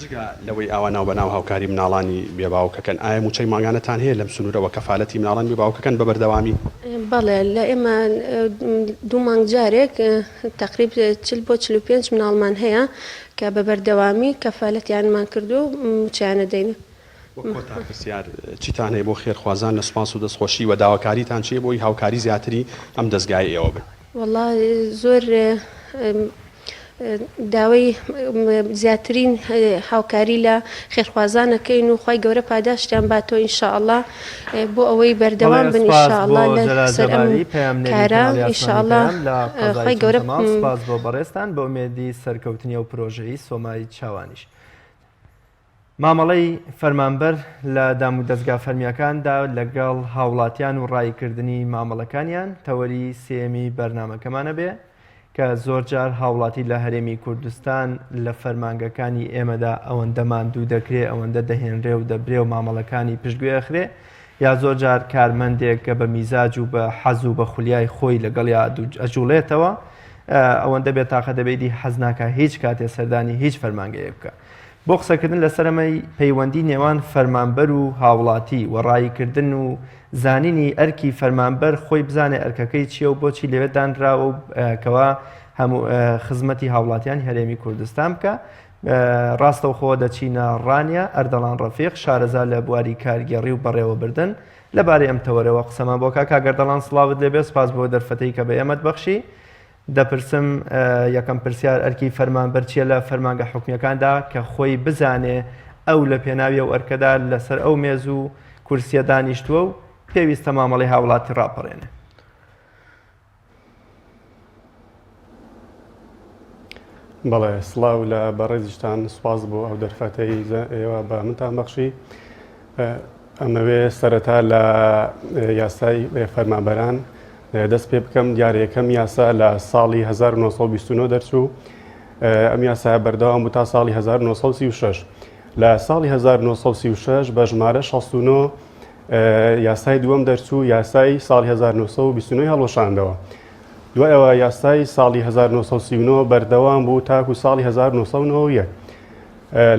جگە لەوەی ئاوا ناوبەناو هاوکاری مناڵانی بێ باوک ئەکەن، ئایا مووچەی مانگانەتان هەیە لەم سنوورەوە کەفالەتی مناڵانی بێ باوک ئەکەن بە بەردەوامی؟ بەڵێ لە ئێمە دوو مانگ جارێک تەقریب 40 بۆ 45 مناڵمان هەیە کە بە بەردەوامی کەفالەتیانمان کردووە و مووچەیان ئەدەین. وەک کۆتا پرسیار، چیتان هەیە بۆ خێرخوازان لە سوپاس و دەستخۆشی و داواکاریتان چییە بۆی هاوکاری زیاتری ئەم دەزگایەی ئێوە بن؟ وەڵا زۆر داوای زیاترین هاوکاری لە خێرخوازان ئەکەین و خوای گەورە پاداشتیان باتەوە ان شاء اللە بۆ ئەوەی بەڵێ بەردەوام بن ان سوپاس شاء بۆ اللە لە جەلال سەر ئەم جەباری پەیامنێری کارە کەناڵی ان ئاسمانی شاء اللە پەیام لە قەزای خوای گەورە چەمچەماڵ سوپاس بۆ بەڕێزتان بە ئومێدی سەرکەوتنی ئەو پرۆژەی سۆمای چاوانیش. مامەڵەی فەرمانبەر لە دامودەزگا فەرمییەکاندا لەگەڵ هاوڵاتیان و ڕاییکردنی مامەڵەکانیان تەوەری سێیەمی بەرنامەکەمانە بێ کە زۆرجار هاوڵاتی لە هەرێمی کوردستان لە فەرمانگەکانی ئێمەدا ئەوەندە ماندوو دەکرێ ئەوەندە دەهێنرێ و دەبرێ و مامەڵەکانی پشتگوێ ئەخرێ یا زۆرجار کارمەندێک کە بە میزاج و بە حەز و بە خولیای خۆی لەگەڵیا ئەجوڵێتەوە ئەوەندە بێتاقە دەبێ دی حەز ناکا هیچ کاتێ سەردانی هیچ فەرمانگەیەک بکا. بۆ قسەکردن لەسەر ئەمەی پەیوەندی نێوان فەرمانبەر و هاوڵاتی و ڕاییکردن و زانینی ئەرکی فەرمانبەر خۆی بزانێ ئەرکەکەی چییە و بۆچی لەوێ دانراوە و کەوا هەموو خزمەتی هاوڵاتیانی هەرێمی کوردستان بکە ڕاستەوخۆ دەچینە ڕانیە ئەردەڵان ڕەفیق شارەزا لە بواری کارگێڕی و بەڕێوەبردن لەبارەی ئەم تەوەرەوە قسەمان بۆ کاک ئەردەڵان سڵاوت لێبێ سپاس بۆ دەرفەتەی کە بە ئێمەت بەخشی دەپرسم یەکەم پرسیار ئەرکی فەرمانبەر چیە لە فەرمانگە حکومیەکاندا کە خۆی بزانێ ئەو لە پێناوی ئەو ئەرکەدا لەسەر ئەو مێز و کورسیە دانیشتووە و پێویستە مامەڵەی هاوڵاتی ڕاپەڕێنێ؟ بەڵێ سڵاو لە بەڕێزیشتان سوپاس بۆ ئەو دەرفەتەی ئێوە بە منتان بەخشی ئەمەوێ سەرەتا لە یاسای فەرمانبەران دەست پێ بکەم دیارە یەکەم یاسا لە ساڵی 1929 دەرچوو ئەم یاسایە بەردەوام بوو تا ساڵی 1936 لە ساڵی 1936 بە ژمارە 69 یاسای دووەم دەرچوو یاسای ساڵی 1929 هەڵوەشاندەوە دوای ئەوە یاسای ساڵی 1939 بەردەوام بوو تاکو ساڵی 1991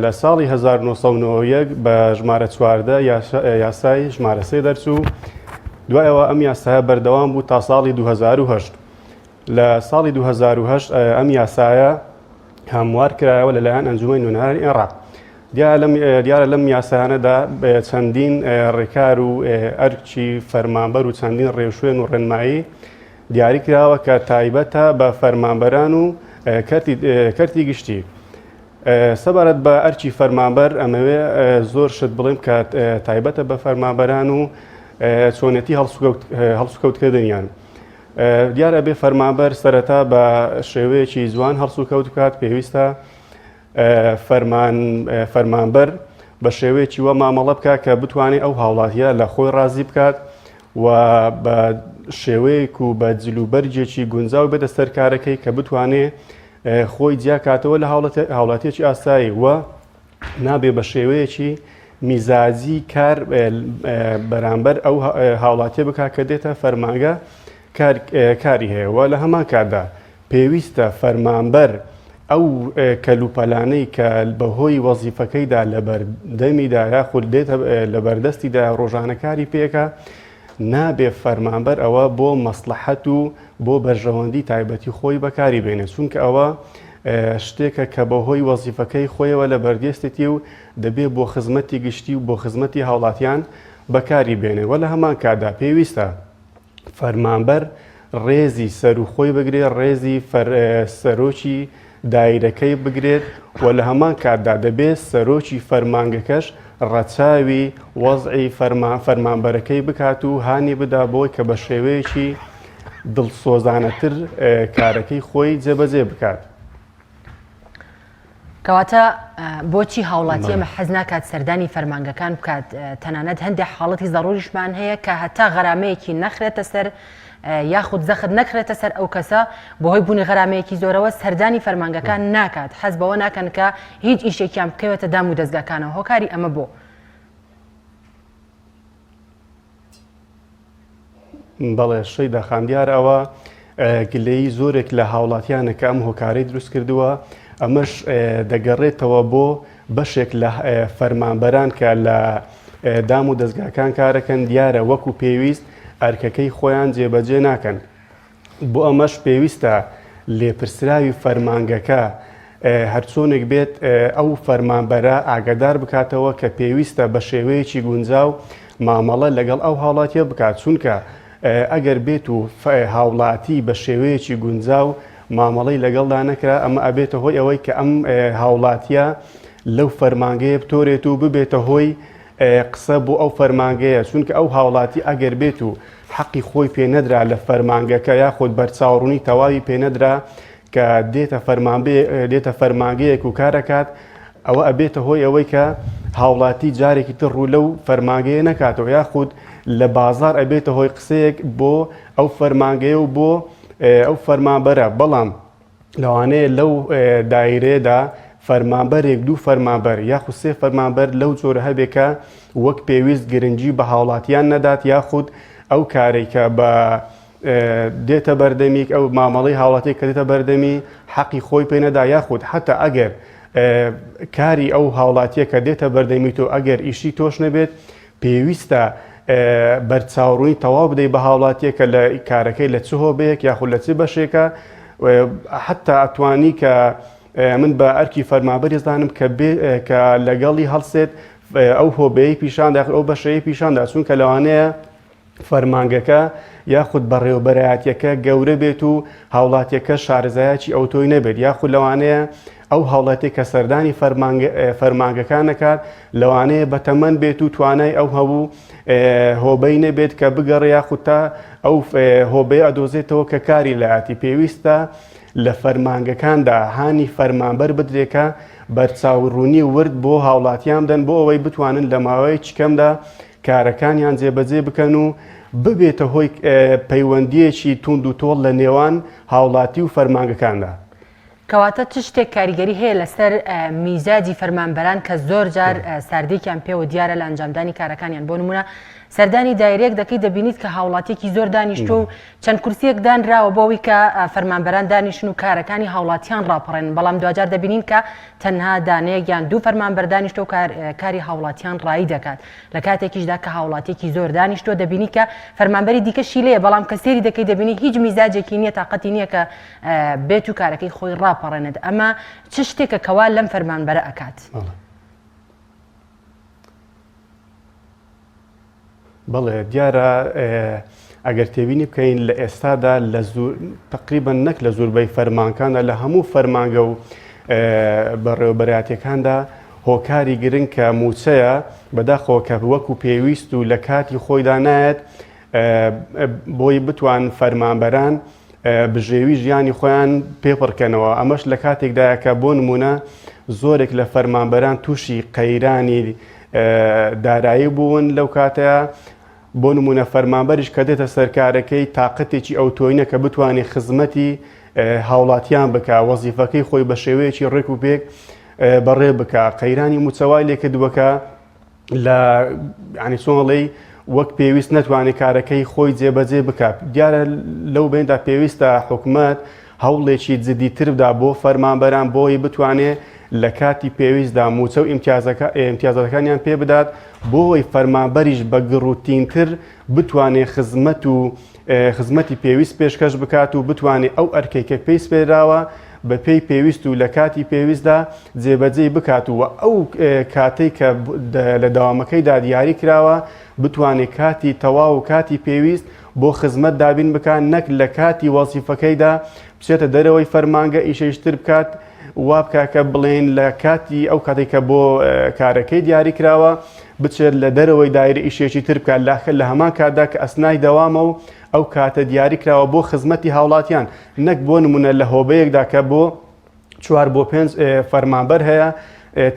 لە ساڵی 1991 بە ژمارە 14 یاسای ژمارە سێ دەرچوو، دوای ئەوە ئەم یاسایە بەردەوام بوو تا ساڵی 2008. لە ساڵی 2008 ئەم یاسایە هەموار کرایەوە لەلایەن ئەنجومەنی نوێنەرانی عێراق. دیارە لەم یاسایانەدا چەندین ڕێکار و ئەرکی فەرمانبەر و چەندین ڕێوشوێن و ڕێنمایی دیاری کراوە کە تایبەتە بە فەرمانبەران و کەرتی گشتی. سەبارەت بە ئەرکی فەرمانبەر ئەمەوێ زۆر شت بڵێم کە تایبەتە بە فەرمانبەران و چۆنێتی هەڵسوکەوتکردنیان. دیارە بێ فەرمانبەر سەرەتا بە شێوەیەکی جوان هەڵسوکەوت بکات پێویستە فەرمان فەرمانبەر بە شێوەیەکی وە مامەڵە بکە کە بتوانێت ئەو هاوڵاتیە لە خۆی ڕازی بکات و بە شێوەیەک و بە جلوبەرگێکی گونجاو بێتە سەر کارەکەی کە بتوانێت خۆی جیا کاتەوە لە هاوڵاتیەکی ئاسایی و نابێ بە شێوەیەکی میزاجی کار بەرامبەر ئەو هاوڵاتیە بکات کە دێتە فەرمانگە کاری هەیە و لە هەمان کاتدا پێویستە فەرمانبەر ئەو کەلوپەلانەی کە بەهۆی وەزیفەکەیدا لەبەردەمیدا یاخود دێتە لەبەردەستیدا ڕۆژانە کاری پێکە نابێ فەرمانبەر ئەوە بۆ مەسڵەحەت و بۆ بەرژەوەندی تایبەتی خۆی بەکاری بێنێت، چونکە ئەوە شتێکە کە بەهۆی وەزیفەکەی خۆیەوە لە بەردێستێتی و دەبێ بۆ خزمەتی گشتی و بۆ خزمەتی هاوڵاتیان بەکاری بێنێت و لە هەمان کاتدا پێویستە فەرمانبەر ڕێزی سەروو خۆی بگرێت، ڕێزی سەرۆکی دایرەکەی بگرێت و لە هەمان کاتدا دەبێت سەرۆکی فەرمانگەکەش ڕەچاوی وەزعی فەرمانبەرەکەی بکات و هانی بدا بۆی کە بە شێوەیەکی دڵسۆزانەتر کارەکەی خۆی جێبەجێ بکات. کەواتە بۆچی هاوڵاتی ئێمە حەز ناکات سەردانی فەرمانگەکان بکات تەنانەت هەندێک حاڵەتی زەڕوریشمان هەیە کە هەتا غەرامەیەکی نەخرێتە سەر یاخود زەخت نەکرێتە سەر ئەو کەسە بەهۆی بوونی غەرامەیەکی زۆرەوە سەردانی فەرمانگەکان ناکات حەز بەوە ناکەن کە هیچ ئیشێکیان بکەوێتە دام و دەزگاکانەوە هۆکاری ئەمە بۆ؟ بەڵێ شەیدا خان دیارە ئەوە گلەیی زۆرێک لە هاوڵاتیانە کە ئەم هۆکارەی دروست کردووە ئەمەش دەگەڕێتەوە بۆ بەشێک لە فەرمانبەران کە لە دام و دەزگاکان کارەکەن دیارە وەکو پێویست ئەرکەکەی خۆیان جێبەجێ ناکەن. بۆ ئەمەش پێویستە لێپرسراوی فەرمانگەکە هەرچۆنێک بێت ئەو فەرمانبەرە ئاگادار بکاتەوە کە پێویستە بە شێوەیەکی گونجاو مامەڵە لەگەڵ ئەو هاوڵاتیە بکات چونکە ئەگەر بێت و هاوڵاتی بە شێوەیەکی گونجاو مامەڵەی لەگەڵدا نەکرا ئەمە ئەبێتە هۆی ئەوەی کە ئەم هاوڵاتیە لەو فەرمانگەیە بتۆرێت و ببێتە هۆی قسە بۆ ئەو فەرمانگەیە چونکە ئەو هاوڵاتی ئەگەر بێت و حەقی خۆی پێ نەدرا لە فەرمانگەکە یاخود بەرچاوڕوونی تەواوی پێ نەدرا کە دێتە فەرمانبێ دێتە فەرمانگەیەک و کارەکات ئەوە ئەبێتە هۆی ئەوەی کە هاوڵاتی جارێکی تر ڕوو لەو فەرمانگەیە نەکاتەوە یاخود لە بازار ئەبێتە هۆی قسەیەک بۆ ئەو فەرمانگەیە و بۆ ئەو فەرمانبەرە بەڵام لەوانەیە لەو دایرەیەدا فەرمانبەرێک دوو فەرمانبەر یاخود سێ فەرمانبەر لەو جۆرە هەبێ کە وەک پێویست گرنگی بە هاوڵاتیان نەدات یاخود ئەو کارێک کە بە دێتە بەردەمی ئەو مامەڵەی هاوڵاتی کە دێتە بەردەمی حەقی خۆی پێ نەدا یاخود حتا ئەگەر کاری ئەو هاوڵاتیە کە دێتە بەردەمی تۆ ئەگەر ئیشی تۆش نەبێت پێویستە بەرچاوڕوونی تەواو بدەیت بە هاوڵاتیە کە لە کارەکەی لە چ هۆبەیەک یاخود لە چ بەشێکە حتا ئەتوانی کە من بە ئەرکی فەرمابەری زانم کە کە لەگەڵی هەڵسێت ئەو هۆبەیە پیشاندا ئەو بەشەیە پیشاندا چونکە لەوانەیە فەرمانگەکە یاخود بەڕێوەبەرایەتیەکە گەورە بێت و هاوڵاتیەکە شارەزایەکی ئەوتۆی نەبێت یاخود لەوانەیە ئەو هاوڵاتیە کە سەردانی فەرمانگەکان نەکات لەوانەیە بەتەمەن بێت و توانای ئەو هەبوو هۆبەی نەبێت کە بگەڕێ یاخود تا ئەو هۆبەی ئەدۆزێتەوە کە کاری لایەتی پێویستە لە فەرمانگەکاندا هانی فەرمانبەر بدرێکە بەرچاوڕوونی ورد بۆ هاوڵاتیان بدەن بۆ ئەوەی بتوانن لە ماوەیەکی کەمدا کارەکانیان جێبەجێ بکەن و ببێتە هۆی پەیوەندییەکی توند و تۆڵ لە نێوان هاوڵاتی و فەرمانگەکاندا. کەواتە چ شتێک کاریگەری هەیە لەسەر میزاجی فەرمانبەران کە زۆر جار ساردیەکیان پێوە دیارە لە ئەنجامدانی کارەکانیان بۆ نمونە سەردانی دایرەیەک دەکەی دەبینیت کە هاوڵاتیەکی زۆر دانیشتوە و چەند کورسیەک دانراوە بۆ ئەوەی کە فەرمانبەران دانیشن و کارەکانی هاوڵاتیان ڕاپەڕێنن بەڵام دواجار دەبینین کە تەنها دانەیەک یان دوو فەرمانبەر دانیشتوە و کاری هاوڵاتیان ڕایی دەکات لە کاتێکیشدا کە هاوڵاتیەکی زۆر دانیشتوە دەبینی کە فەرمانبەری دیکەشی لێیە بەڵام کە سێری دەکەی دەبینی هیچ میزاجێکی نییە تاقەتی نییە کە بێت و کارەکەی خۆی ڕاپەڕێنێت ئەمە چ شتێکە کەوا لەم فەرمانبەرە ئەکات؟ بەڵێ دیارە ئەگەر تێبینی بکەین لە ئێستادا لە تقریبا نەک لە زۆربەی فەرمانکاندا لە هەموو فەرمانگە و بەڕێوەبەراتەکاندا هۆکاری گرنگ کە مووچەیە بەداخەوە کە وەکو پێویست و لە کاتی خۆیدا نایەت بۆی بتوان فەرمانبەران بژێوی ژیانی خۆیان پێپڕکەنەوە ئەمەش لە کاتێکدایە کە بۆ نمونە زۆرێک لە فەرمانبەران تووشی قەیرانی دارایی بوون لەو کاتەیە بۆ نمونە فەرمانبەریش کە دێتە سەرکارەکەی تاقەتێکی ئەوتۆینە کە بتوانێت خزمەتی هاوڵاتیان بکە وەزیفەکەی خۆی بە شێوەیەکی ڕێک و پێک بەڕێ بکە قەیرانی موچەوای لێکردووەکە لە ینی چۆنڵی وەک پێویست نەتوانێت کارەکەی خۆی جێبەجێ بکات دیارە لەو بیندا پێویستە حکومت هەوڵێکی جدیتر بدا بۆ فەرمانبەران بۆی بتوانێ لە کاتی پێویستدا مووچە و ئیمتیازەکانیان پێ بدات بۆی فەرمانبەریش بە گڕوتینتر بتوانێ خزمەت و خزمەتی پێویست پێشکەش بکات و بتوانێ ئەو ئەرکەی کە پێی سپێراوە بە پێی پێویست و لە کاتی پێویستدا جێبەجێی بکات و ئەو کاتەی کە لە دەوامەکەیدا دیاری کراوە بتوانێت کاتی تەواو و کاتی پێویست بۆ خزمەت دابین بکات نەک لە کاتی وەزیفەکەیدا بچێتە دەرەوەی فەرمانگە ئیشەیش تر بکات وا بکا کە بڵێن لە کاتی ئەو کاتێک کە بۆ کارەکەی دیاری کراوە بچێت لە دەرەوەی دایرە ئیشێکی تر بکات لاخر لە هەمان کاتدا کە ئەسنای دەوامە و ئەو کاتە دیاری کراوە بۆ خزمەتی هاوڵاتیان نەک بۆ نمونە لە هۆبەیەکدا کە بۆ. چوار بۆ پێنج فەرمانبەر هەیە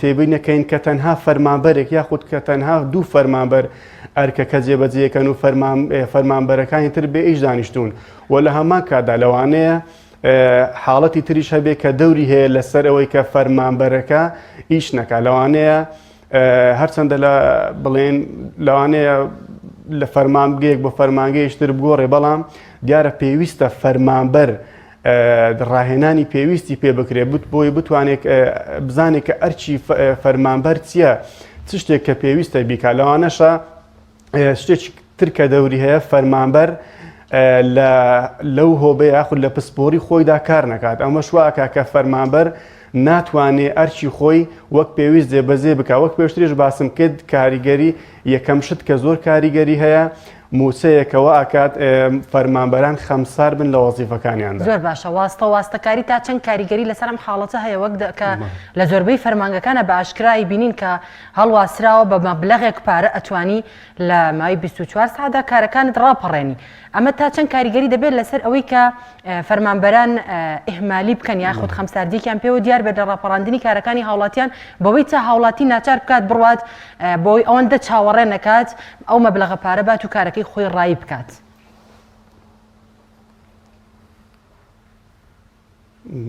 تێبینەکەین کە تەنها فەرمانبەرێک یاخود کە تەنها دوو فەرمانبەر ئەرکەکە جێبەجێکەن و فەرمانبەرەکانی تر بێ ئیش دانیشتون و لە هەمان کاتدا لەوانەیە حاڵەتی تریش هەبێ کە دەوری هەیە لەسەر ئەوەی کە فەرمانبەرەکە ئیش نەکا لەوانەیە هەرچەندە لە بڵێن لەوانەیە لە فەرمانگەیەک بۆ فەرمانگەیشتر بگۆڕێ بەڵام دیارە پێویستە فەرمانبەر ڕاهێنانی پێویستی پێ بکرێت بت بۆی بتوانێت بزانێت کە ئەرچی فەرمانبەر چییە چ شتێک کە پێویستە بیکا لەوانەشە شتێکی تر کە دەوری هەیە فەرمانبەر لە لەو هۆبە یاخود لە پسپۆری خۆیدا کار نەکات ئەمەش واکە کە فەرمانبەر ناتوانێ ئەرکی خۆی وەک پێویست جێبەجێ بکا وەک پێشتریش باسم کرد کاریگەری یەکەم شت کە زۆر کاریگەری هەیە مووچەیە کە وا ئەکات فەرمانبەران خەمسار بن لە وەزیفەکانیاندا. زۆر باشە واستە واستەکاری تا چەند کاریگەری لەسەر ئەم حاڵەتە هەیە وەک کە لە زۆربەی فەرمانگەکانە بە ئاشکرای بینین کە هەڵواسراوە بە مەبلەغێک پارە ئەتوانی لە ماوەی 24 سەعاتدا کارەکانت ڕاپەڕێنی ئەمە تا چەند کاریگەری دەبێت لەسەر ئەوەی کە فەرمانبەران ئیهمالی بکەن یاخود خەمساردیەکیان پێوە دیار بێت لە ڕاپەڕاندنی کارەکانی هاوڵاتیان بەوەی تا هاوڵاتی ناچار بکات بڕوات بۆی ئەوەندە چاوەڕێ نەکات ئەو مەبلەغە پارە بات و کارەکەی خۆی ڕایی بکات.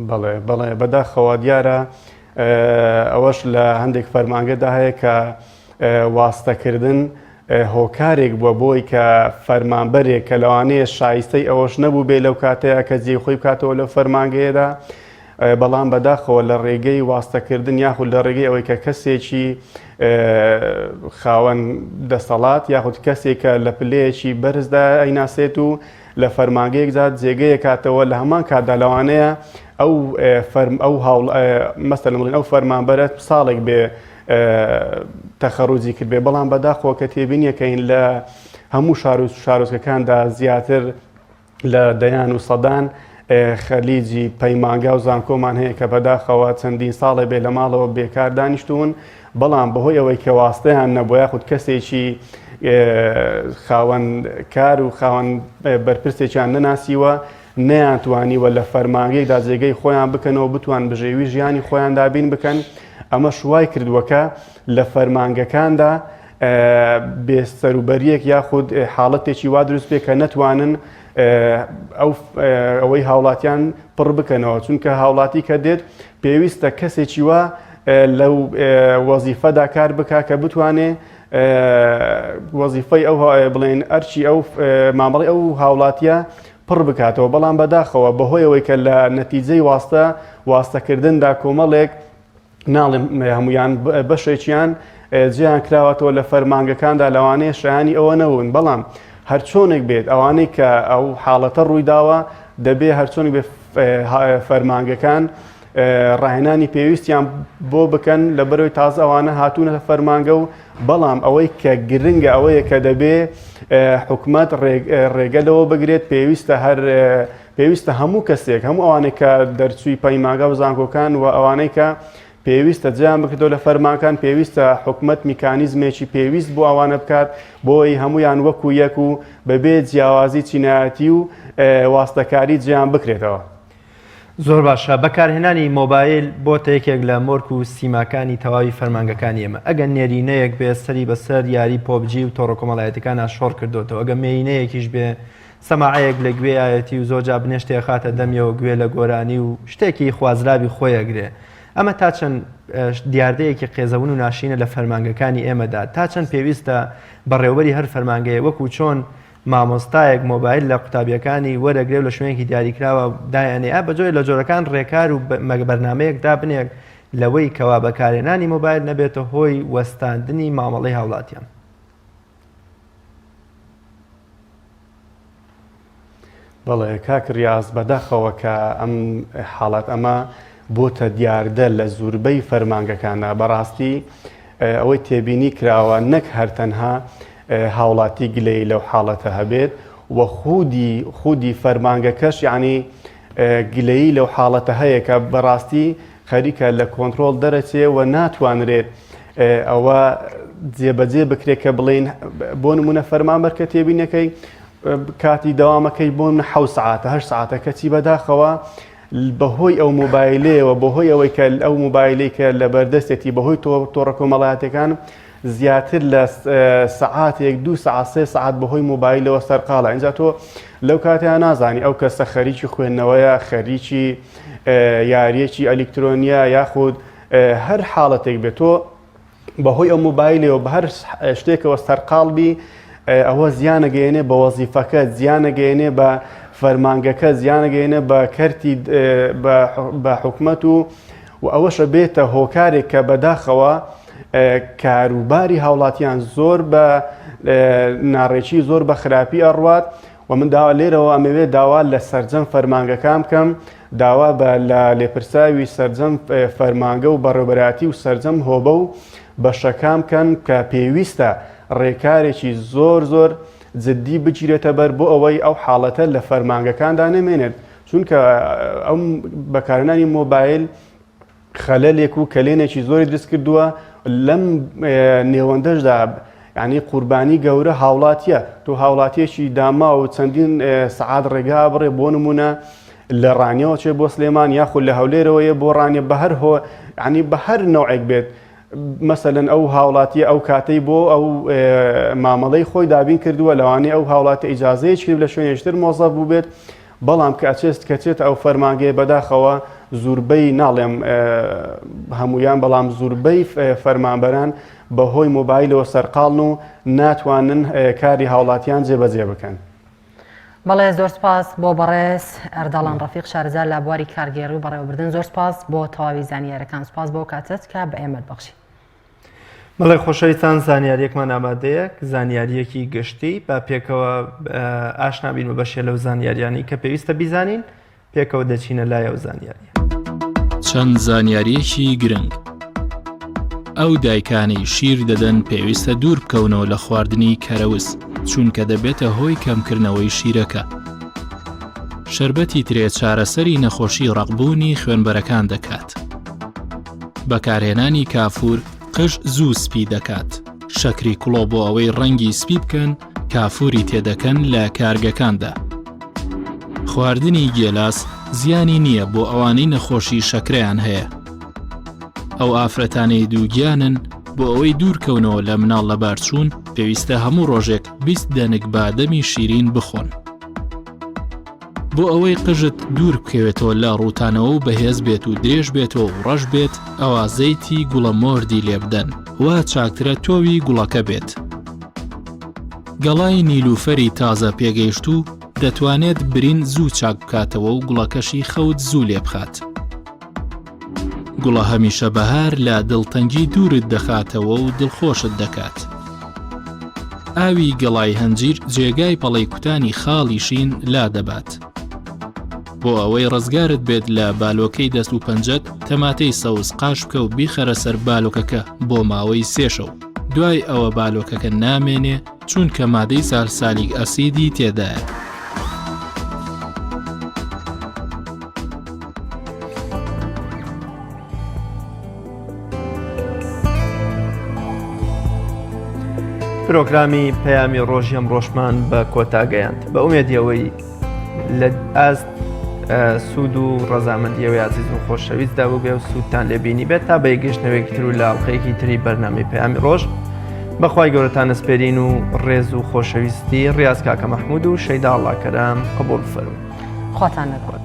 بەڵێ بەڵێ بەداخەوە دیارە ئەوەش لە هەندێک فەرمانگەدا هەیە کە واستەکردن هۆکارێک بووە بۆی کە فەرمانبەرێک کە لەوانەیە شایستەی ئەوەش نەبوو بێ لەو کاتەیە کە جێی خۆی بکاتەوە لەو فەرمانگەیەدا بەڵام بەداخەوە لە ڕێگەی واستەکردن یاخود لە ڕێگەی ئەوەی کە کەسێکی خاوەن دەسەڵات یاخود کەسێک کە لە پلەیەکی بەرزدا ئەیناسێت و لە فەرمانگەیەکدا جێگەیەکاتەوە لە هەمان کاتدا لەوانەیە ئەو فەرم ئەو هاوڵ مەسەلەن بڵێن ئەو فەرمانبەرە ساڵێک بێ تەخەڕوجی کردبێ بەڵام بەداخەوە کە تێبینیەکەین لە هەموو شار و شارۆچکەکاندا زیاتر لە دەیان و سەدان خەلیجی پەیمانگا و زانکۆمان هەیە کە بەداخەوە چەندین ساڵێ بێ لە ماڵەوە بێکار دانیشتون بەڵام بەهۆی ئەوەی کە واستەیان نەبووە یاخود کەسێکی خاوەن کار و خاوەن بەرپرسێکیان نەناسیوە نەیانتوانیوە لە فەرمانگەیەکدا جێگەی خۆیان بکەنەوە بتوان بژێوی ژیانی خۆیان دابین بکەن ئەمەش وای کردووە کە لە فەرمانگەکاندا بێسەروبەریەک یاخود حاڵەتێکی وا دروست بێ کە نەتوانن ئەو ئەوەی هاوڵاتیان پڕ بکەنەوە چونکە هاوڵاتی کە دێت پێویستە کەسێکی وا لەو وەزیفەدا کار بکا کە بتوانێ وەزیفەی ئەو بڵێن ئەرچی ئەو مامەڵی ئەو هاوڵاتیە پڕ بکاتەوە بەڵام بەداخەوە بەهۆی ئەوەی کە لە نەتیجەی واستە واستەکردندا کۆمەڵێک ناڵێم هەمویان بەشێکیان جیان کراوەتەوە لە فەرمانگەکاندا لەوانەیە شایانی ئەوە نەبوون بەڵام هەرچۆنێک بێت ئەوانەی کە ئەو حاڵەتە ڕوویداوە دەبێ هەرچۆنێک بێ فەرمانگەکان ڕاهێنانی پێویستیان بۆ بکەن لە بەرەوەی تازە ئەوانە هاتوونەتە فەرمانگە و بەڵام ئەوەی کە گرنگە ئەوەیە کە دەبێ حکومەت ڕێگە لەوە بگرێت پێویستە هەر پێویستە هەموو کەسێک هەموو ئەوانەی کە دەرچووی پەیمانگا و زانکۆکان و ئەوانەی کە پێویستە جیان بکردەوە لە فەرمانکان پێویستە حکومەت میکانیزمێکی پێویست بۆ ئەوانە بکات بۆی هەمویان وەکو یەک و بەبێ جیاوازی چینایەتی و واستەکاری جیان بکرێتەوە. زۆر باشە بەکارهێنانی مۆبایل بۆتە یەکێک لە مۆرک و سیماکانی تەواوی فەرمانگەکانی ئێمە ئەگەر نێرینەیەک بێ سەری بەسەر یاری پۆبجی و تۆڕە کۆمەڵایەتیەکانا شۆڕ کردۆتەوە ئەگە مێینەیەکیش بێ سەماعەیەک لە گوێیایەتی و زۆر جا بنێشتێ ئەخاتە دەمیەوە گوێ لە گۆرانی و شتێکی خوازراوی خۆی ئەگرێ ئەمە تا چەند دیاردەیەکی قێزەون و ناشرینە لە فەرمانگەکانی ئێمەدا تا چەند پێویستە بەڕێوبەری هەر فەرمانگەیە وەکو چۆن مامۆستایەک مۆبایل لە قوتابیەکانی وەرەگرێ و لە شوێنێکی دیاریکراوە دایئەنێ ئا بە جۆرێ لە جۆرەکان ڕێکار و بەرنامەیەک دابنێک لەوەی کەوا بەکارهێنانی مۆبایل نەبێتە هۆی وەستاندنی مامەڵەی هاوڵاتیان. بەڵێ کاک ڕیاز بەداخەوە کە ئەم حاڵەت ئەمە بۆتە دیاردە لە زوربەی فەرمانگەکاندا بەڕاستی ئەوەی تێبینی کراوە نەک هەر تەنها هاوڵاتی گلەیی لەو حاڵەتە هەبێت و خودی خودی فەرمانگەکەش یعنی گلەیی لەو حاڵەتە هەیە کە بەڕاستی خەریکە لە کۆنترۆڵ دەرەچێ و ناتوانرێت ئەوە جێبەجێ بکرێت کە بڵین بۆ نمونە فەرمانبەر کە تێبینەکەی کاتی دەوامەکەی بۆ من حە سعاتە هە سعاتە کەچی بەداخەوە. بەهۆی ئەو مۆبایلەیەوە بەهۆی ئەوەی کە ئەو مۆبایلەی کە لە بەردەستێتی بەهۆی تۆڕە کۆمەڵایەتەکان زیاتر لە سەعاتێک دوو سەعات سێ سەعات بەهۆی مۆبایلەوە سەرقاڵە ئینجا تۆ لەو کاتەیان نازانی ئەو کەسە خەریکی خوێندنەوەیە خەریکی یاریەکی ئەلیکترۆنیە یاخود هەر حاڵەتێک بێت تۆ بەهۆی ئەو مۆبایلەوە بە هەر شتێکەوە سەرقاڵ بی ئەوە زیانەگەیەنێ بە وەزیفەکە زیانەگەیەنێ بە فەرمانگەکە زیانەگەیەنێ بە کەرتی بە حکومەت و و ئەوەشە بێتە هۆکارێک کە بەداخەوە کاروباری هاوڵاتیان زۆر بە ناڕێکی زۆر بە خراپی ئەڕوات و من داوا لێرەوە ئەمەوێت داوا لە سەرجەم فەرمانگەکان بکەم داوا بە لە لێپرساوی سەرجەم فەرمانگە و بەڕێوبەراتی و سەرجەم هۆبە و بەشەکان بکەن کە پێویستە ڕێکارێکی زۆر زۆر جدی بگیرێتە بەر بۆ ئەوەی ئەو حاڵەتە لە فەرمانگەکاندا نەمێنێت چونکە ئەو بەکارهێنانی مۆبایل خەلەلێک و کەلێنێکی زۆری دروست کردووە لەم نێوەندەشدا ینی قوربانی گەورە هاوڵاتیە تۆ هاوڵاتیەکی داما و چەندین سەعات ڕێگا بڕێ بۆ نمونە لە ڕانیەوە چێ بۆ سلێمان یاخود لە هەولێرەوەیە بۆ ڕانیە بە هەر هۆ ینی بە هەر نەوعێک بێت مەسەلەن ئەو هاوڵاتیە ئەو کاتەی بۆ ئەو مامەڵەی خۆی دابین کردووە لەوانەیە ئەو هاوڵاتە ئیجازەیەکی لە شوێنێکتر مۆزەف بووبێت بەڵام کە ئەچێت کەچێتە ئەو فەرمانگەیە بەداخەوە زوربەی ناڵێم هەمویان بەڵام زوربەی فەرمانبەران بەهۆی مۆبایلەوە سەرقاڵن و ناتوانن کاری هاوڵاتیان جێبەجێ بکەن. بەڵێ زۆر سپاس بۆ بەڕێز ئەردەڵان ڕەفیق شارەزا لە بواری کارگێڕی و بەڕێوەبردن زۆر سپاس بۆ تەواوی زانیارەکان سپاس بۆ کاتت کە بە ئێمەت بەخشی. بەڵێ خۆشەویستان زانیاریەکمان ئامادەیە زانیاریەکی گشتی با پێکەوە ئاشنا بین بە بەشێ لەو زانیاریانی کە پێویستە بیزانین پێکەوە دەچینە لای ئەو زانیاریە. چەند زانیاریەکی گرنگ ئەو دایکانەی شیر دەدەن پێویستە دوور بکەونەوە لە خواردنی کەرەوز چونکە دەبێتە هۆی کەمکردنەوەی شیرەکە. شەربەتی ترێ چارەسەری نەخۆشی ڕەقبوونی خوێنبەرەکان دەکات. بەکارهێنانی کافور قژ زوو سپی دەکات. شەکری کوڵۆ بۆ ئەوەی ڕەنگی سپی بکەن کافوری تێدەکەن لە کارگەکاندا. خواردنی گێلاس زیانی نییە بۆ ئەوانەی نەخۆشی شەکرەیان هەیە. ئەو ئافرەتانەی دووگیانن بۆ ئەوەی دوورکەونەوە لە مناڵ لەبارچوون پێویستە هەموو ڕۆژێک 20 دەنک بادەمی شیرین بخۆن. بۆ ئەوەی قژت دوور بکەوێتەوە لە ڕووتانەوە و بەهێز بێت و درێژ بێتەوە و ڕەش بێت ئەوا زەیتی گوڵە مۆردی لێبدەن وا چاکترە تۆوی گوڵەکە بێت. گەڵای نیلوفەری تازە پێگەیشتوو دەتوانێت برین زوو چاک بکاتەوە و گوڵەکەشی خەوت زوو لێبخات. گوڵە هەمیشە بەهار لە دڵتەنگی دوورت دەخاتەوە و دڵخۆشت دەکات. ئاوی گەڵای هەنجیر جێگای پەڵەی کوتانی خاڵی شین لادەبات. بۆ ئەوەی ڕزگارت بێت لە بالۆکەی دەست و پەنجەت تەماتەی سەوز قاش بکە و بیخەرە سەر بالۆکەکە بۆ ماوەی سێ شەو. دوای ئەوە بالۆکەکە نامێنێ چونکە مادەی سالسالیک ئەسیدی تێدایە. پرۆگرامی پەیامی ڕۆژی ئەمڕۆشمان بە کۆتا گەیاند بە ئومێدی ئەوەی لە ئاست سوود و ڕەزامەندیەوەی ئازیز و خۆشەویستدا بوو بێ و سوودتان لێبینی بێت تا بە یەکگەشتنەوەیەکی تر و لە ئەڵقەیەکی تری بەرنامەی پەیامی ڕۆژ بەخوای گەورەتان ئەسپێرین و ڕێز و خۆشەویستی ڕاز کاکە مەحمود و شەیدا ئەڵڵا کەرام قبوڵ فەرموو. خواتان لەگەڵ.